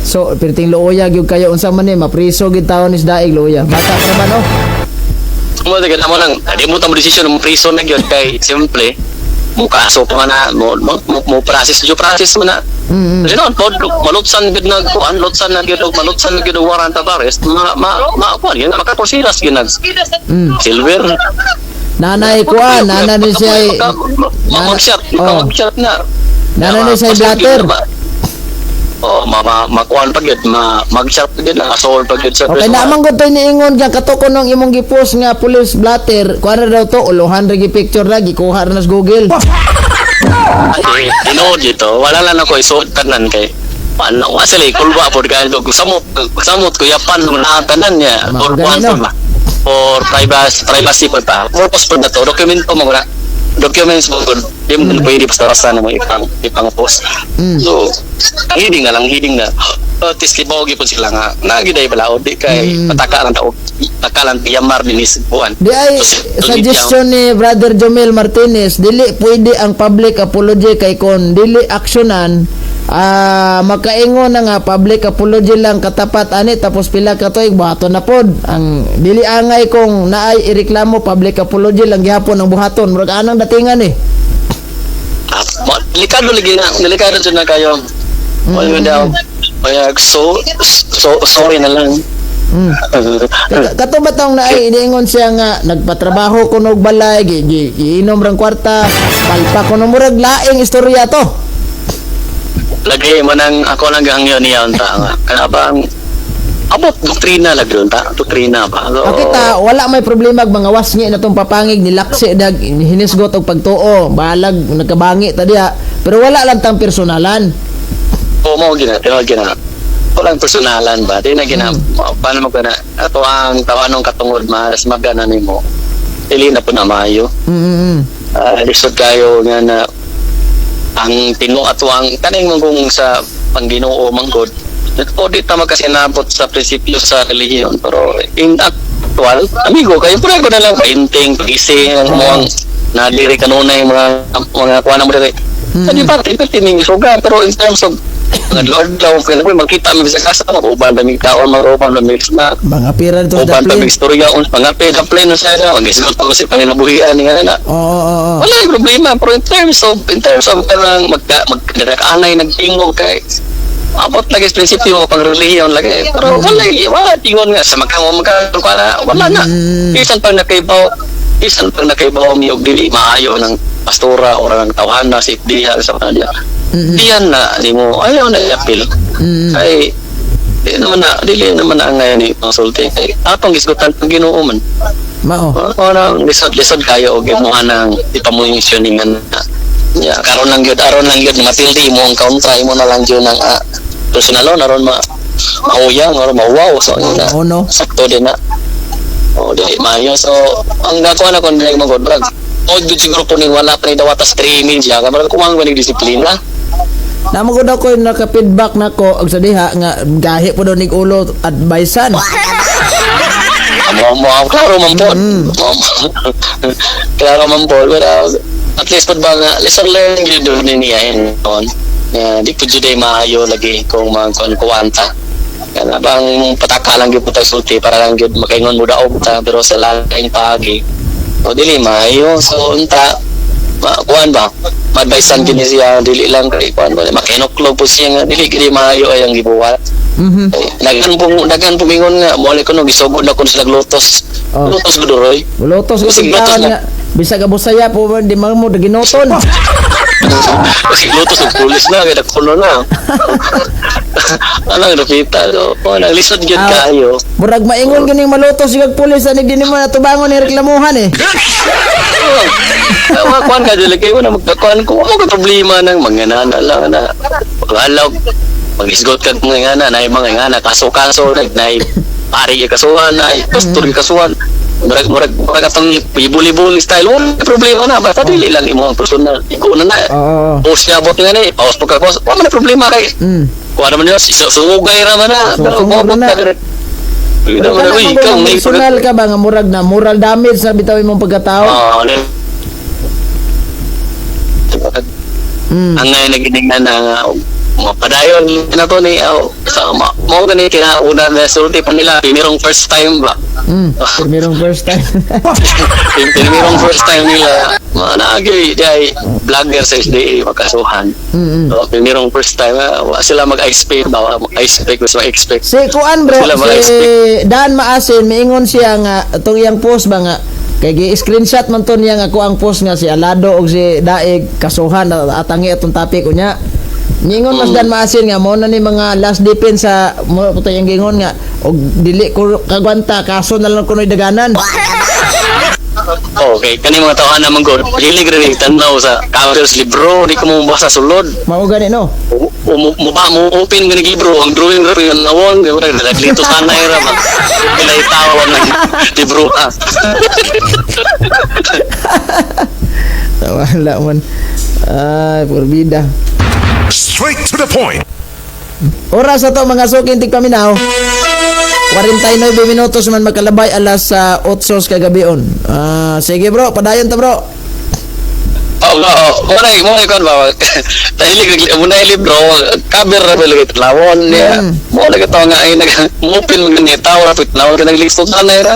B: So, perting luoya gyud kayo unsa man ni mapriso gyud taon ni Daig luoya. Bata pa naman oh.
A: Mo na mo lang, di mo tamo desisyon mo priso na gyud kay simple mo kaso pa man na mo process due process mo na. Kasi noon pod malutsan gyud na kuan, lutsan na gyud og malutsan na gyud og warrant of arrest, ma ma ma kuan yun makaprosiras gyud nag silver.
B: Nanay kuan, nana ni siya
A: Mag-shot, mag-shot na.
B: Nana ni siya blatter.
A: Oh, ma ma makuan pa gyud, ma mag-shot pa gyud na assault pa gyud sa
B: Okay, naman ko to niingon nga kato ko nung imong gipost nga police blatter, kuan ra daw to uluhan ra gi picture ra gikuha ra na sa Google.
A: Ay, tinuod dito. Wala lang ako isuot tanan kay paano wa sila kulba pod kay samot samot ko yapan na tanan niya or kuan
B: no?
A: pa ba for privacy privacy pa pa purpose po na to dokumento mo na documents mo gud di mo na pwede basta-basta na mo ipang ipang post. So ang hiding na lang hiding na testibo gyud sila nga nagiday balaod di kay pataka lang tao pataka lang yamar din is buwan.
B: Di ay
A: So,
B: suggestion ni Brother Jomel Martinez, dili pwede ang public apology kay kon dili aksyonan makaingon na nga public apology lang katapat ani tapos pila ka tuig buhaton na pod ang dili angay kung naay ireklamo public apology lang gihapon ang buhaton murag anang datingan eh.
A: Ah, delikado lagi na, delikado dyan na kayo. Wala daw. Kaya so sorry na lang.
B: Kato ba tong naay iniingon siya nga nagpatrabaho ko og balay gi, gi, giinom rang kwarta palpa ko murag laing istorya to.
A: Lagi mo nang ako lang gahangyo niya unta nga. Kana bang abot doktrina lagi unta, doktrina ba. So,
B: O kita, wala may problema ag mga wasngi na tong papangig nilaksi dag hinisgot og pagtuo, balag nagkabangi ta diha. Pero wala lang tang personalan.
A: O mo gina, tinuod gina. Walang personalan ba? Di na gina, paano mo gana? Ato ang tawanong katungod mas magana nimo. Dili na po na maayo. Ah, lisod kayo nga na ang tino at ang kaning mong kung sa pangginoo manggod o di ta magkasinabot sa prinsipyo sa relihiyon pero in actual amigo kayo pura ko na lang painting pag-ising ang mo ang nadiri kanunay mga mga kuha na mo diri sa di ba tining suga pero in terms of mga lord daw kaya magkita mi sa kasa uban pa mi kaon mag-uban pa mi snack
B: Mga pira dito sa
A: uban pa
B: daplin.
A: mi istorya uns mga pe daplin sa na mag-isgot pa ko sa panginabuhian nga na
B: Oo, oo, oo.
A: wala yung problema pero in terms of kanang magka magkanay nagtingog kay abot lagi sa prinsipyo pang relihiyon lagi pero wala wala tingon nga sa magka magka wala wala na. Isan pang nakaibaw mi og dili maayo ng pastora o ng tawhana sa diha sa mga diha diyan na nimo ayaw na i-appeal kay di naman na dili naman na ang ngayon ni pangsulti kay atong gisgutan pang Ginoo man.
B: Mao.
A: Oo, nang lisod lisod kayo og imuha nang ipamunisyon ni nga ya karon lang gyud, aron lang gyud matildi imo ang kontra imo na lang gyud ng personalon aron ma mauyang aron mauwaw, so na.
B: Oo, no?
A: Sakto din na. Oh, dili maayo. So ang gakuha na kon dili mo god brag o gyud siguro kuning wala pa ni dawata streaming siya kay murag kuwang ba disiplina.
B: Namo ko daw ko naka-feedback nako og sa diha nga gahi po daw nig ulo advicean.
A: Mo mo klaro man po. Klaro man po. Pero at least pud ba nga lesson learned gyud ni niya yun. Nga di pud jud ay maayo lagi kung mga kuwanta. Kana bang pataka lang gyud po tayo sulti para lang gyud makaingon mo daog ta, pero sa laing paagi. O dili maayo, so unta ma kuan ba, ma-advisean gyud ni siya, dili lang kay kuan ba, makinuklog po siya nga dili gid maayo ay ang gibuhat. Daghan pong ingon nga mo ko no gisugod na kun sila lotos.
B: Oh.
A: Lotos gud roy.
B: Lotos ko
A: Bisag lotos
B: taon
A: na.
B: nga bisag abusaya po di man mo ginoton.
A: Kasi lotos ug pulis na kay nagkuno na. Anang napita so, oh, naglisod gyud kaayo.
B: Murag maingon ganing malotos yung pulis ani di nimo natubangon ni reklamuhan eh.
A: Oh, mga kuan ka dili kayo na magkakuan ko mo ka problema nang mga nana lang na. Pagalaw mag-isgot ka mga ngana na mga ngana kaso-kaso nag nay pari ka kasuhan na pastor ka kasuhan. Murag murag murag atong ibuli-buli style, wala problema na, basta dili lang imo ang personal ikaw na na. Post niya abot nga ni pause pagka post, wala man na problema kay kuha naman niya sungugay ra man na, pero
B: Sungugay
A: mabot
B: na.
A: ka dire. Uy,
B: Pero
A: naman,
B: kana
A: uy,
B: man
A: ikaw
B: kung
A: may
B: personal ka ba nga murag na moral damage na bitaw imong pagkatao.
A: Oo, ang ngayon naginingan na nga mapadayon na to ni, oh, sa ma mo gani kinauna na sulti pa nila pinirong first time ba.
B: Primerong first time.
A: Pinirong first time nila mga naagi di ay vlogger sa SDA makasuhan. So, pinirong first time, wa sila mag-expect ba, mag-expect mas ma-expect.
B: Si Kuan bro,
A: Sila mga
B: si Dan Maasin, miingon siya nga itong iyang post ba nga kay gi-screenshot man to niya nga ako ang post nga si Alado og si Daig kasuhan atangi atong topic unya. Niingon mas Dan Maasin nga mo na ni mga last defense sa mo puto yung gingon nga og dili ko kagwanta, kaso na lang kunoy daganan.
A: Okay, kani mga tawhan naman ko dili gani tan-aw sa covers libro, di ko mo basa sulod.
B: Mao gani no.
A: Mo ba mo open gani libro, ang drawing ra yung nawong di ba naglito sanay ra ba pilay tawa ng libro ha.
B: Wala man. Ay, porbida.
C: Straight to the point.
B: Oras na to mga sukin tigpaminaw. 49 minutos man magkalabay alas sa 8 kagabion. Ah, sige bro, padayon ta bro.
A: Oo, oo. Mo na kon ba. Tahilig mo na libro, cover ra ba lagi tlawon niya. Mo na to nga ay nag mo open man gani tawa ra pit nawon ka naglisto sanay ra.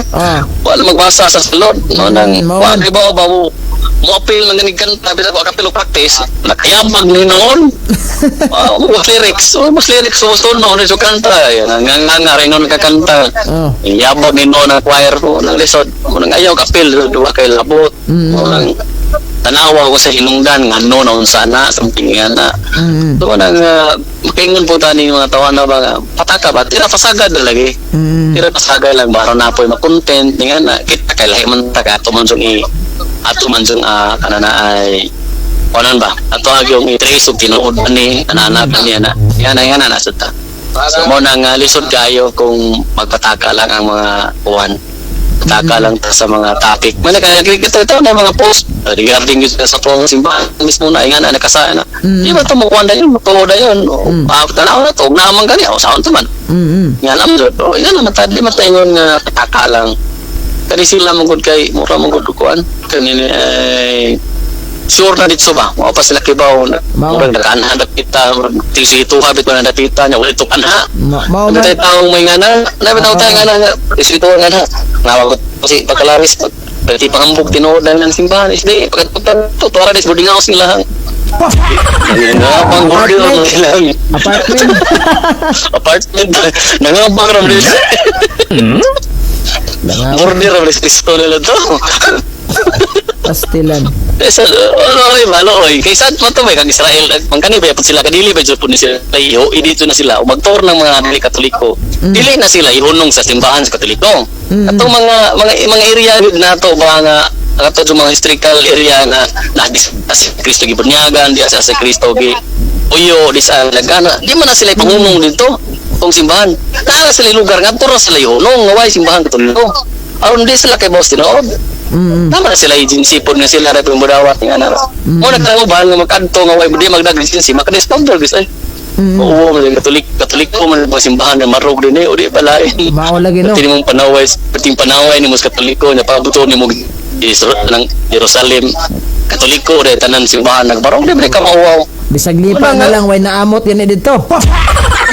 A: Wala magbasa sa sulod no nang
B: Mao
A: wa
B: man.
A: di ba ba mo mo appeal man gani kanta bisag wa ka pilo practice, nakayabag ni noon. Ah, mo lyrics, oh, mas lyrics so so no ni so kanta yan nga nga nga rin noon kakanta. Yabag ni noon ang choir ko nang lisod mo nang ayaw kapil duwa kay labot. Mo nang tanawa ko sa hinungdan nga no na unsa na something nga na. So nang makaingon po tani mga tawa na ba nga, pataka ba tira pasagad na lagi. Tira pasagad lang para na po'y makontent nga na kita kay lahi man ta ato man jung i ato man jung kana na ay kuanon ba ato ag yung i-trace og tinuod ani anana ani ana yan yan ana sa ta. So mo na nga lisod kayo kung magpataka lang ang mga kuan, pataka lang ta sa mga topic. Man kaya kita ito na mga post regarding yun sa tuwang simbahan mismo na nga na nakasaya na. Di ba ito mo kuan dayon, matuod dayon. Ah, tanaw na to, naman gani o saan to man. Nga lang jud. Oh, nga naman ta di man ta ingon nga pataka lang. Kani sila mo gud kay mura mo gud kuan. Kani ni ay sure na dito ba? Mao pa sila kibaw na
B: Mao.
A: murag nakaanha dapita, murag tigsi habit man na dapita nya wala ito kanha.
B: Mao
A: Ano
B: man.
A: tayo taong may ngana? Na bitaw tayo ngana nga tigsi nga na. Nga ko kasi pagkalaris pag pati pangambog tinuod na ng simbahan is di pagkatapos to tuara dis boarding house nila. Nangabang boarding house nila.
B: Apartment.
A: Apartment. Nangabang ra dis.
B: Langab.
A: Border ra dis Kristo nila to.
B: Pastilan.
A: Eh, sa oy, malo oy. Kay sad pa to may kang Israel man kani ba sila kadili ba jud pud ni sila iho dito na sila o magtor ng mga dili Katoliko. Dili na sila ihunong sa simbahan sa Katoliko. Atong mga area jud nato ba nga ato jud mga historical area na na di sa si Kristo gibunyagan, di sa si Kristo gi uyo, di sa lagana. Di man na sila ipangumong dito tong simbahan. Naa sila lugar nga ra sila ihunong nga way simbahan Katoliko. Aron di sila kay boss tinuod. Tama na sila agency po nga sila ra pong mudawat nga na. Mo na kanang uban nga magkadto nga way di magdag agency maka-discover guys ay. Oo, man Katolik Katoliko man ang simbahan na marog din eh, o di pala eh.
B: Mao lagi no.
A: Pati nimong panaway, pati panaway nimo sa Katoliko na pabuto nimo ng Jerusalem. Katoliko de tanan simbahan nagbarong di ba ka mauwaw.
B: Bisag lipa
A: Wala
B: na
A: nga.
B: lang way naamot yan dito.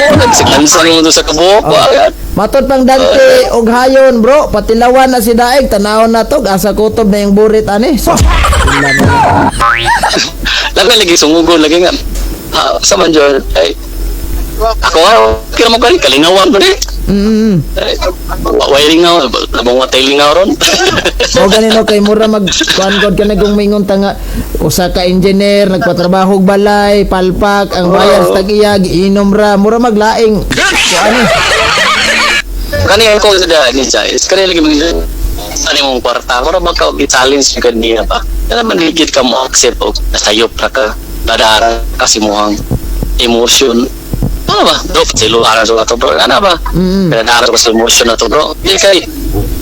A: Mo nagsiklansan mo to sa kabuok. Oh.
B: Matod pang Dante og hayon bro, patilawan na si Daig, tanawon na to, asa kutob na yung burit ani. So, ilan na.
A: Lagi lagi sungugon lagi nga. Ah, sa man jud ay ako nga, kira mo kali kalingawan mo di. Ay, way lingaw, labong watay lingaw ron.
B: O ganino kay mura mag kuan god ka na kung mingon ta nga usa ka engineer nagpatrabaho og balay, palpak ang bayad sa tag-iya, giinom ra, mura maglaing. Kuan eh.
A: Kani ako sa da ni siya. Is kani lagi mga ano mong kwarta. Mura ba ka i-challenge ka niya ba? Kaya naman higit ka mo accept o nasayop ra ka. Dadara kasi muhang emotion. Ano ba? Bro, silo ara sa ato bro. Ano ba? Kaya ko sa emotion na to bro. Di kay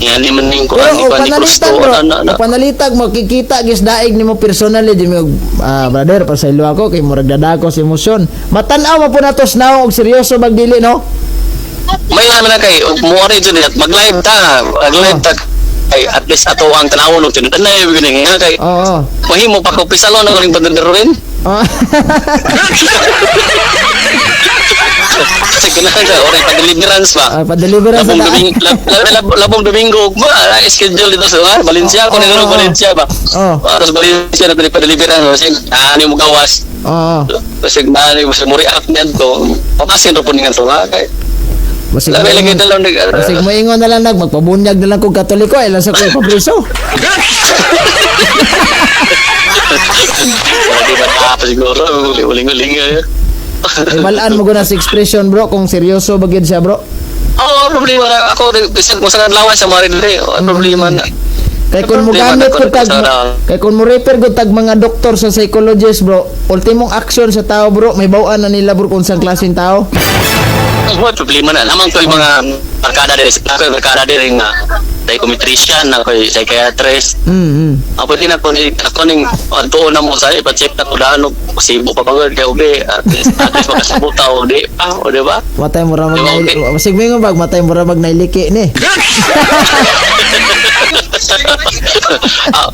A: yan ni man ning
B: Pero
A: kuan ni
B: o
A: kuan ni Kristo.
B: panalitag bro,
A: Ano, ano,
B: o panalitag makikita gis daig nimo personally di mo ah, brother pasaylo ako kay murag dadako sa emosyon. Matan-aw man po nato sa naong og seryoso magdili no.
A: May naman na kay mo ari jud at mag-live ta. Mag-live ta kay at least ato ang tanawon og tinud. Ano yung nga kay mahimo pa ko pisalo na kaning bandero rin. Kasi ganahan ka, oray pa-deliverance ba?
B: Ah, pa-deliverance
A: Labong
B: na.
A: Domingo, labong Domingo, ugma, schedule dito sa Valencia, kung nilo Valencia ba?
B: Oo.
A: Tapos Valencia na pa-deliverance, kasi ano mo gawas. Kasi ano mo sa muri up niyan to, papasin ro po nga to, ha? Kay,
B: Basig
A: labi lagi
B: moingon,
A: na lang nag,
B: basig moingon na lang nag magpabunyag na lang kog Katoliko ay lang sa ko ipapriso.
A: Wala di ba pa siguro, uling-uling.
B: Ay malaan mo guna sa expression bro kung seryoso ba gyud siya bro.
A: Oo, problema na ako, bisan kung sa kadlawan sa mga rin, problema na.
B: Kay kung mo
A: Problema
B: gamit
A: na
B: gud tag kay kung mo refer gud tag mga doktor sa psychologist bro, ultimong action sa tao bro, may bawaan na nila bro kung saan klaseng tao.
A: What problema na? Lamang ko yung mga barkada diri, ako yung barkada diri nga psychometrician, ako yung psychiatrist. Ako din ako ni ako ning adto na mo sa ipa-check na ko daan og sibo pa pagod kay ubi at least makasabot ta og di pa o di ba?
B: Matay mo ra mag
A: Okay.
B: basig mo bag matay mo ra mag nailiki ni.
A: Ah,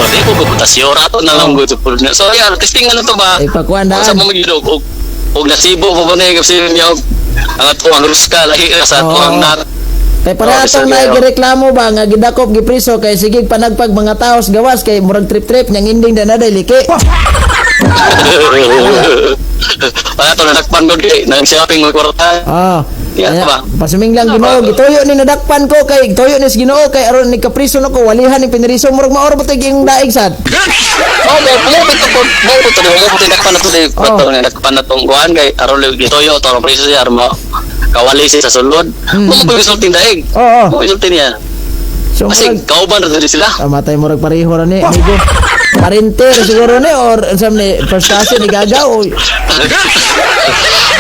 A: di ko gubutasyon ato na lang gud po. So yeah, testing ano to ba?
B: Ipakuan
A: Sa
B: daan.
A: mo magilog og og nasibo pa ba ni kasi niya ang ato ang ruska lahi sa ato ang nat.
B: Kay para
A: Oh,
B: atong
A: bisag
B: naay gireklamo ba nga gidakop gipriso kay sige panagpag mga tao sa gawas kay murag trip-trip nyang ending na naday liki.
A: Para to nadakpan gud kay nang shopping mo kwarta.
B: Ah.
A: Yeah,
B: Kaya,
A: ba?
B: pasuming lang
A: Ano
B: Ginoo,
A: ba?
B: gituyo ni nadakpan ko kay tuyo ni sa Ginoo kay aron ni kapriso nako walihan ni pinriso murag maor ba tay ging daig sad.
A: Oh, mo mo to po mo po to mo po dakpan na to di
B: Oh.
A: to nga dakpan na tong kuan kay aron gituyo to ang preso siya aron mo kawali siya sa sulod. Mo mo resulting daig.
B: Oo.
A: Mo resulting niya.
B: So
A: Kasi
B: murag
A: kauban ra diri sila.
B: ah, matay murag pareho ra ni amigo. Parente ra siguro ni or unsa man ni first cousin ni gagaw o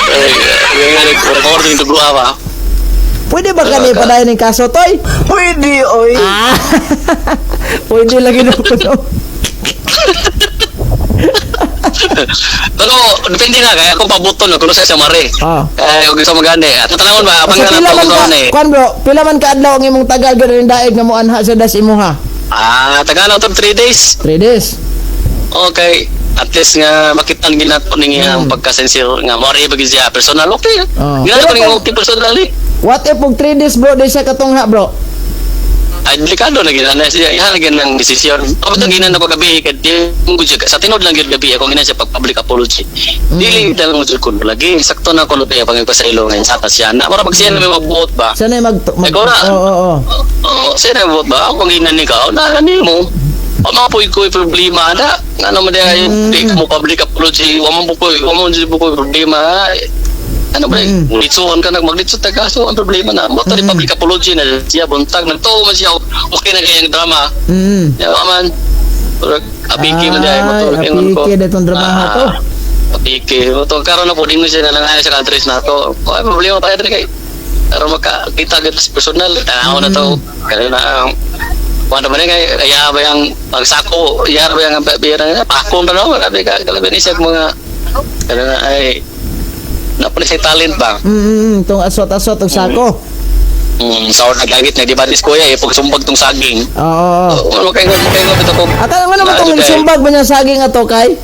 A: Eh, nga nag order yung duha ba.
B: Pwede ba kani padayon ning kaso toy?
D: Pwede, oy.
B: Ah. Pwede lagi no kuno.
A: Pero depende na kaya akong pabuton kung sa mare.
B: Ah.
A: Eh, og gusto magani. At tanawon ba apang
B: So
A: nga
B: pila
A: na
B: man ka,
A: ni.
B: kuan bro, pila man ka adlaw ang imong tagal gud daig nga moanha sa das imuha?
A: Ah, taga na to 3 days.
B: 3 days.
A: Okay. At least nga makita gid nato ning iyang pagka-sincere nga mo ba gyud siya personal okay.
B: Oh.
A: Ginana ko
B: Pero
A: ning okay personal eh.
B: What if og 3 days bro, di siya katungha bro?
A: Ay delikado na gid na siya iha na gid ng desisyon. Ako to ginan ako gabi kay di mo gud siya sa tinod lang gid gabi ako ginan siya pag public apology. Dili lang mo jud kuno lagi sakto na kuno kay pangipasaylo ngayon sa siya na mura pag siya na may magbuot ba.
B: Sana mag, mag
A: Ikaw na.
B: Oo, oo, oo.
A: Oo, siya na magbuot ba? Ako ginan ni ka, na nimo. Wa man po ko'y problema na. Ngano man diay di mo public apology, wa man po ko'y problema. Ano ba, litsuhan ka nag maglitso ta kaso ang problema na mo ni public apology na siya buntag nagtuo man siya, okay na kay ang drama. Ya man. Murag apiki man diay mo to.
B: Ay,
A: Ingon ko.
B: apiki na itong dramaha to.
A: Ah, apiki. Mo to karon na po dingon siya na nangayo sa countries na to. Ay, problema pa kay karon maka kita gyud sa personal tanaw na to. Kaya na ang kuan naman kay iya ba yang pagsako, iya ba yang bira na pako na no, grabe ka kalabi ni siya mga kaya na ay napali siya talent ba.
B: Itong aswat-aswat og sako.
A: Sa or nagagit na debate kuya eh pagsumbag tong saging.
B: Oo.
A: Oh, makaingon bitaw ko.
B: At ano naman itong sumbag ba niya saging ato kay?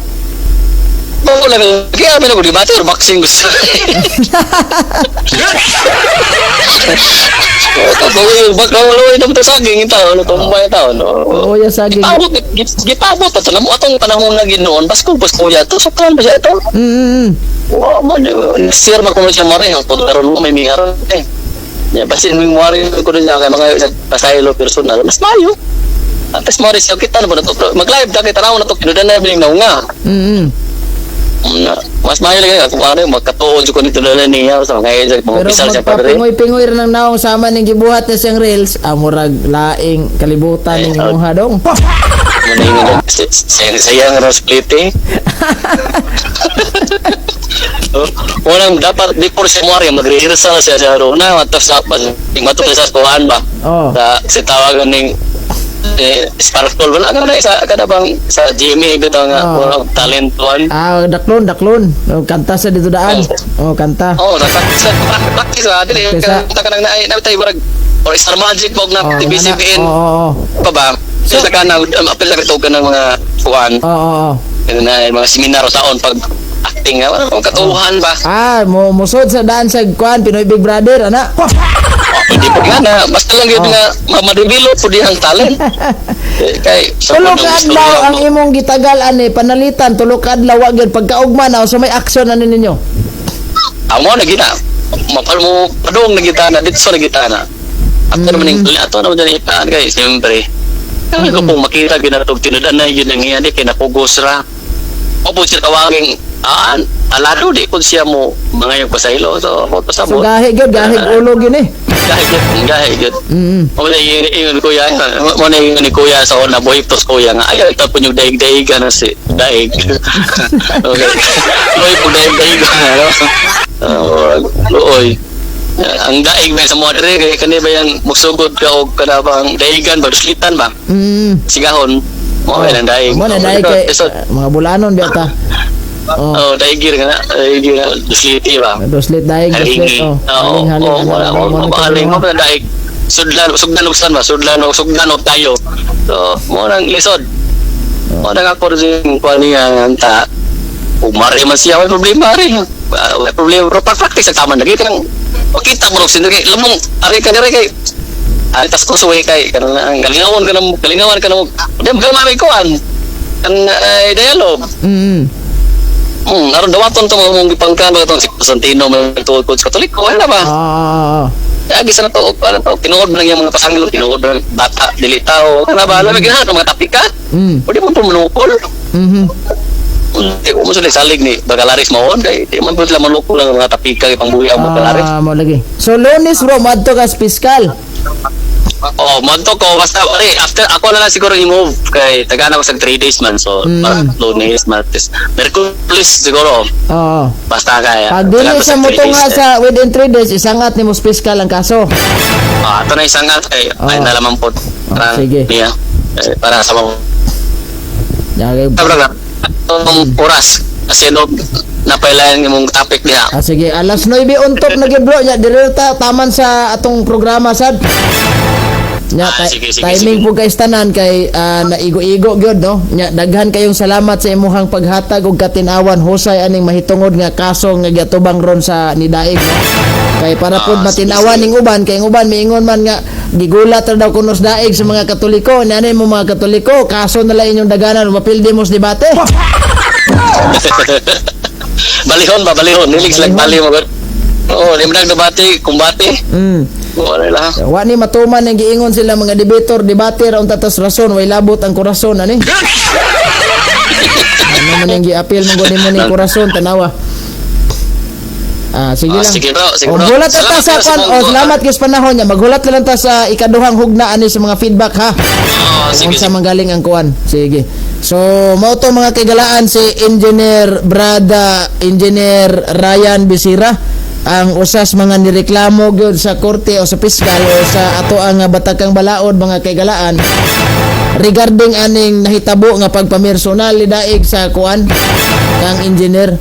A: Oo lang. Kaya kami nag debate or boxing gusto. Oo, baka wala naman to saging ito, ano tumbay ito, no.
B: Oo, yung saging.
A: Gipabot, gipabot ato na mo atong panahon na ginoon, basko basko ya to, suklan ba siya ito? Wa man next year man kuno siya mare, ang karon mo may mingaron eh. Ya basin mo mare ko niya kay mga sa pasaylo personal, mas mayo. Antes mare siya kita na ba na to, mag-live ta kay tanaw na to kinudan na biling naunga. Na, mas mayo lagi kung ano magkatuon jud ko nito na niya sa mga sa mga
B: Pero
A: pisal siya padre.
B: magpapingoy-pingoy rin ang naong sama ning gibuhat niya siyang reels, ah, murag laing kalibutan ning
A: Eh,
B: imuha dong.
A: Muna sayang sayang ra split eh. Walang dapat before siya muari mag-rehearsal siya sa runa matos sa matos sa kuan ba.
B: Oh.
A: Sa si tawagan ning eh, Sparkle wala ka na sa kada bang sa GMA bitaw nga wala talent one.
B: Ah, daklon, daklon. Oh, kanta sa dito daan. Oh, kanta.
A: Oh, sa sa practice ba dili
B: Practice,
A: ka ka nang naay na tayo barag or Star Magic bog na
B: Oh,
A: TVCBN
B: Oo, oo,
A: pa ba? So, sa kana apel sa kito ka ng mga kuan.
B: oo. Oo, oo.
A: Ano na mga seminar taon pag acting nga wala kang katuhan ba.
B: Ah, mo musod sa daan sa kuan Pinoy Big Brother ana.
A: Hindi po nga na basta lang yun nga ma-develop po dihang talent. Eh, kay sa
B: Tulo
A: punong
B: ka
A: istorya
B: adlaw ang
A: mo,
B: imong gitagal ani panalitan, tulo ka adlaw wa gyud pagkaugma na so may action ani ninyo.
A: Amo na gina. Mapal mo padung na gitana dito na gitana. Ato naman yung ato naman dyan ipaan kay siyempre. Kaya ko pong makita ginatog tinudan na yun ang iya di kay napugos ra. Opo siya tawaging aan alado di kun siya mo mga yung pasaylo so ako
B: So
A: pasabot.
B: gahi gyud, gahi ulo gyud eh.
A: Gahi gyud, gahi gyud. Mo na ingon kuya, mo na ingon ni kuya sa una buhi tos kuya nga ay tapon yung daig-daig ano si daig. Okay. Buhi po daig-daig ano. Luoy. Ang daig ba sa mga dere kay kani ba yang musugod ka og kana bang daigan ba duslitan ba? Sigahon mo oh, ang daig.
B: Mo na daig kay
A: So,
B: mga bulanon biya ta. Oh,
A: oh, daigir ka na, daigir na dusliti ba?
B: doslit daig, doslit
A: Halingi.
B: oh.
A: Oo,
B: Haling haling
A: oo,
B: ana,
A: wala
B: mo
A: mo
B: na
A: haling mo
B: kay
A: pa daig. Sudlan, sugdan og ba? Sudlan og sugdan og tayo. So, mo nang lisod. Mo nang ako rin kuan niya ang ta. Umari man siya, may problema rin. Ah, may problema. Pero pag-practice ang tama na kita nang makita mo rin kay lamong ari ka diri kay ay tas ko suwi kay kanang ang kalingawan ka nang kalingawan ka nang di mo mami kuan kan ay dialogue. Aron dawaton to mong gipangkan ba tong si Constantino man tuod sa Katoliko wala ba?
B: Ah.
A: Agi sa na to, ano to, tinuod lang yung mga pasanglo, tinuod lang bata, dili tao, kana ba, alam mo ginahan, mga tapika. Pwede mo pumunukol. Hindi ko mo sila salig ni Bagalaris maon, kay di man po sila manukol ang mga tapika, kay pangbuhi ang Bagalaris.
B: Ah, mo lagi. So Lunes bro, madto ka sa piskal.
A: Oh, madto ko, basta, pare, after, ako na lang siguro i-move, kay tagana ko sa 3 days man, so, parang Lunes, Martes, Merkulis siguro,
B: Oo.
A: basta kaya.
B: Pag dili
A: Tagana ko
B: sa
A: sa three
B: mutunga
A: days, eh.
B: sa within 3 days, isangat nimo sa piskal ang kaso.
A: Ah, ito na isang nga, kay, ay, nalaman po.
B: Oh, sige.
A: Niya, eh, para sa mga
B: Yagay.
A: Sobra atong oras kasi no napailayan imong topic niya.
B: Ah, sige, alas 9 untop na gyud bro. Nya dire ta taman sa atong programa sad. Nya
A: Ah, sige, sige,
B: timing
A: sige.
B: po kay tanan kay naigo-igo gyud no. Nya daghan kayong salamat sa imuhang paghatag og katinawan husay aning mahitungod nga kaso nga giatubang ron sa nidaig no. Kay para pod
A: Ah, sige,
B: matinawan
A: sige.
B: ning uban kay ang uban miingon man nga gigulat ra daw kunos daig sa mga Katoliko. Nya mo mga Katoliko kaso na lang inyong daganan mapildi mo sa debate.
A: Balihon ba balihon nilig sila bali mo gud. Oo, di mo nagdebate, kumbate. Wala lang.
B: Wa ni matuman ang giingon sila mga debater, debater unta tas rason way labot ang korason ani. Ano man ang giapil mo gani mo ning korason tanawa. Ah, sige
A: Ah,
B: lang.
A: sige bro, sige
B: O,
A: bro.
B: Maghulat na ta
A: Salamat
B: sa
A: bro sa
B: kwan. O,
A: mong-
B: salamat gyud sa panahon niya. Maghulat na lang ta sa ikaduhang hugna ani sa mga feedback ha.
A: Oh, sige,
B: Kung
A: sige.
B: sa manggaling ang kuan. Sige. So, mao to mga kaigalaan si Engineer Brada, Engineer Ryan Bisira ang usas mga nireklamo gyud sa korte o sa piskal o sa ato ang batakang balaod, mga kaigalaan, regarding aning nahitabo nga pagpamersonal lidaig sa kuan kang engineer.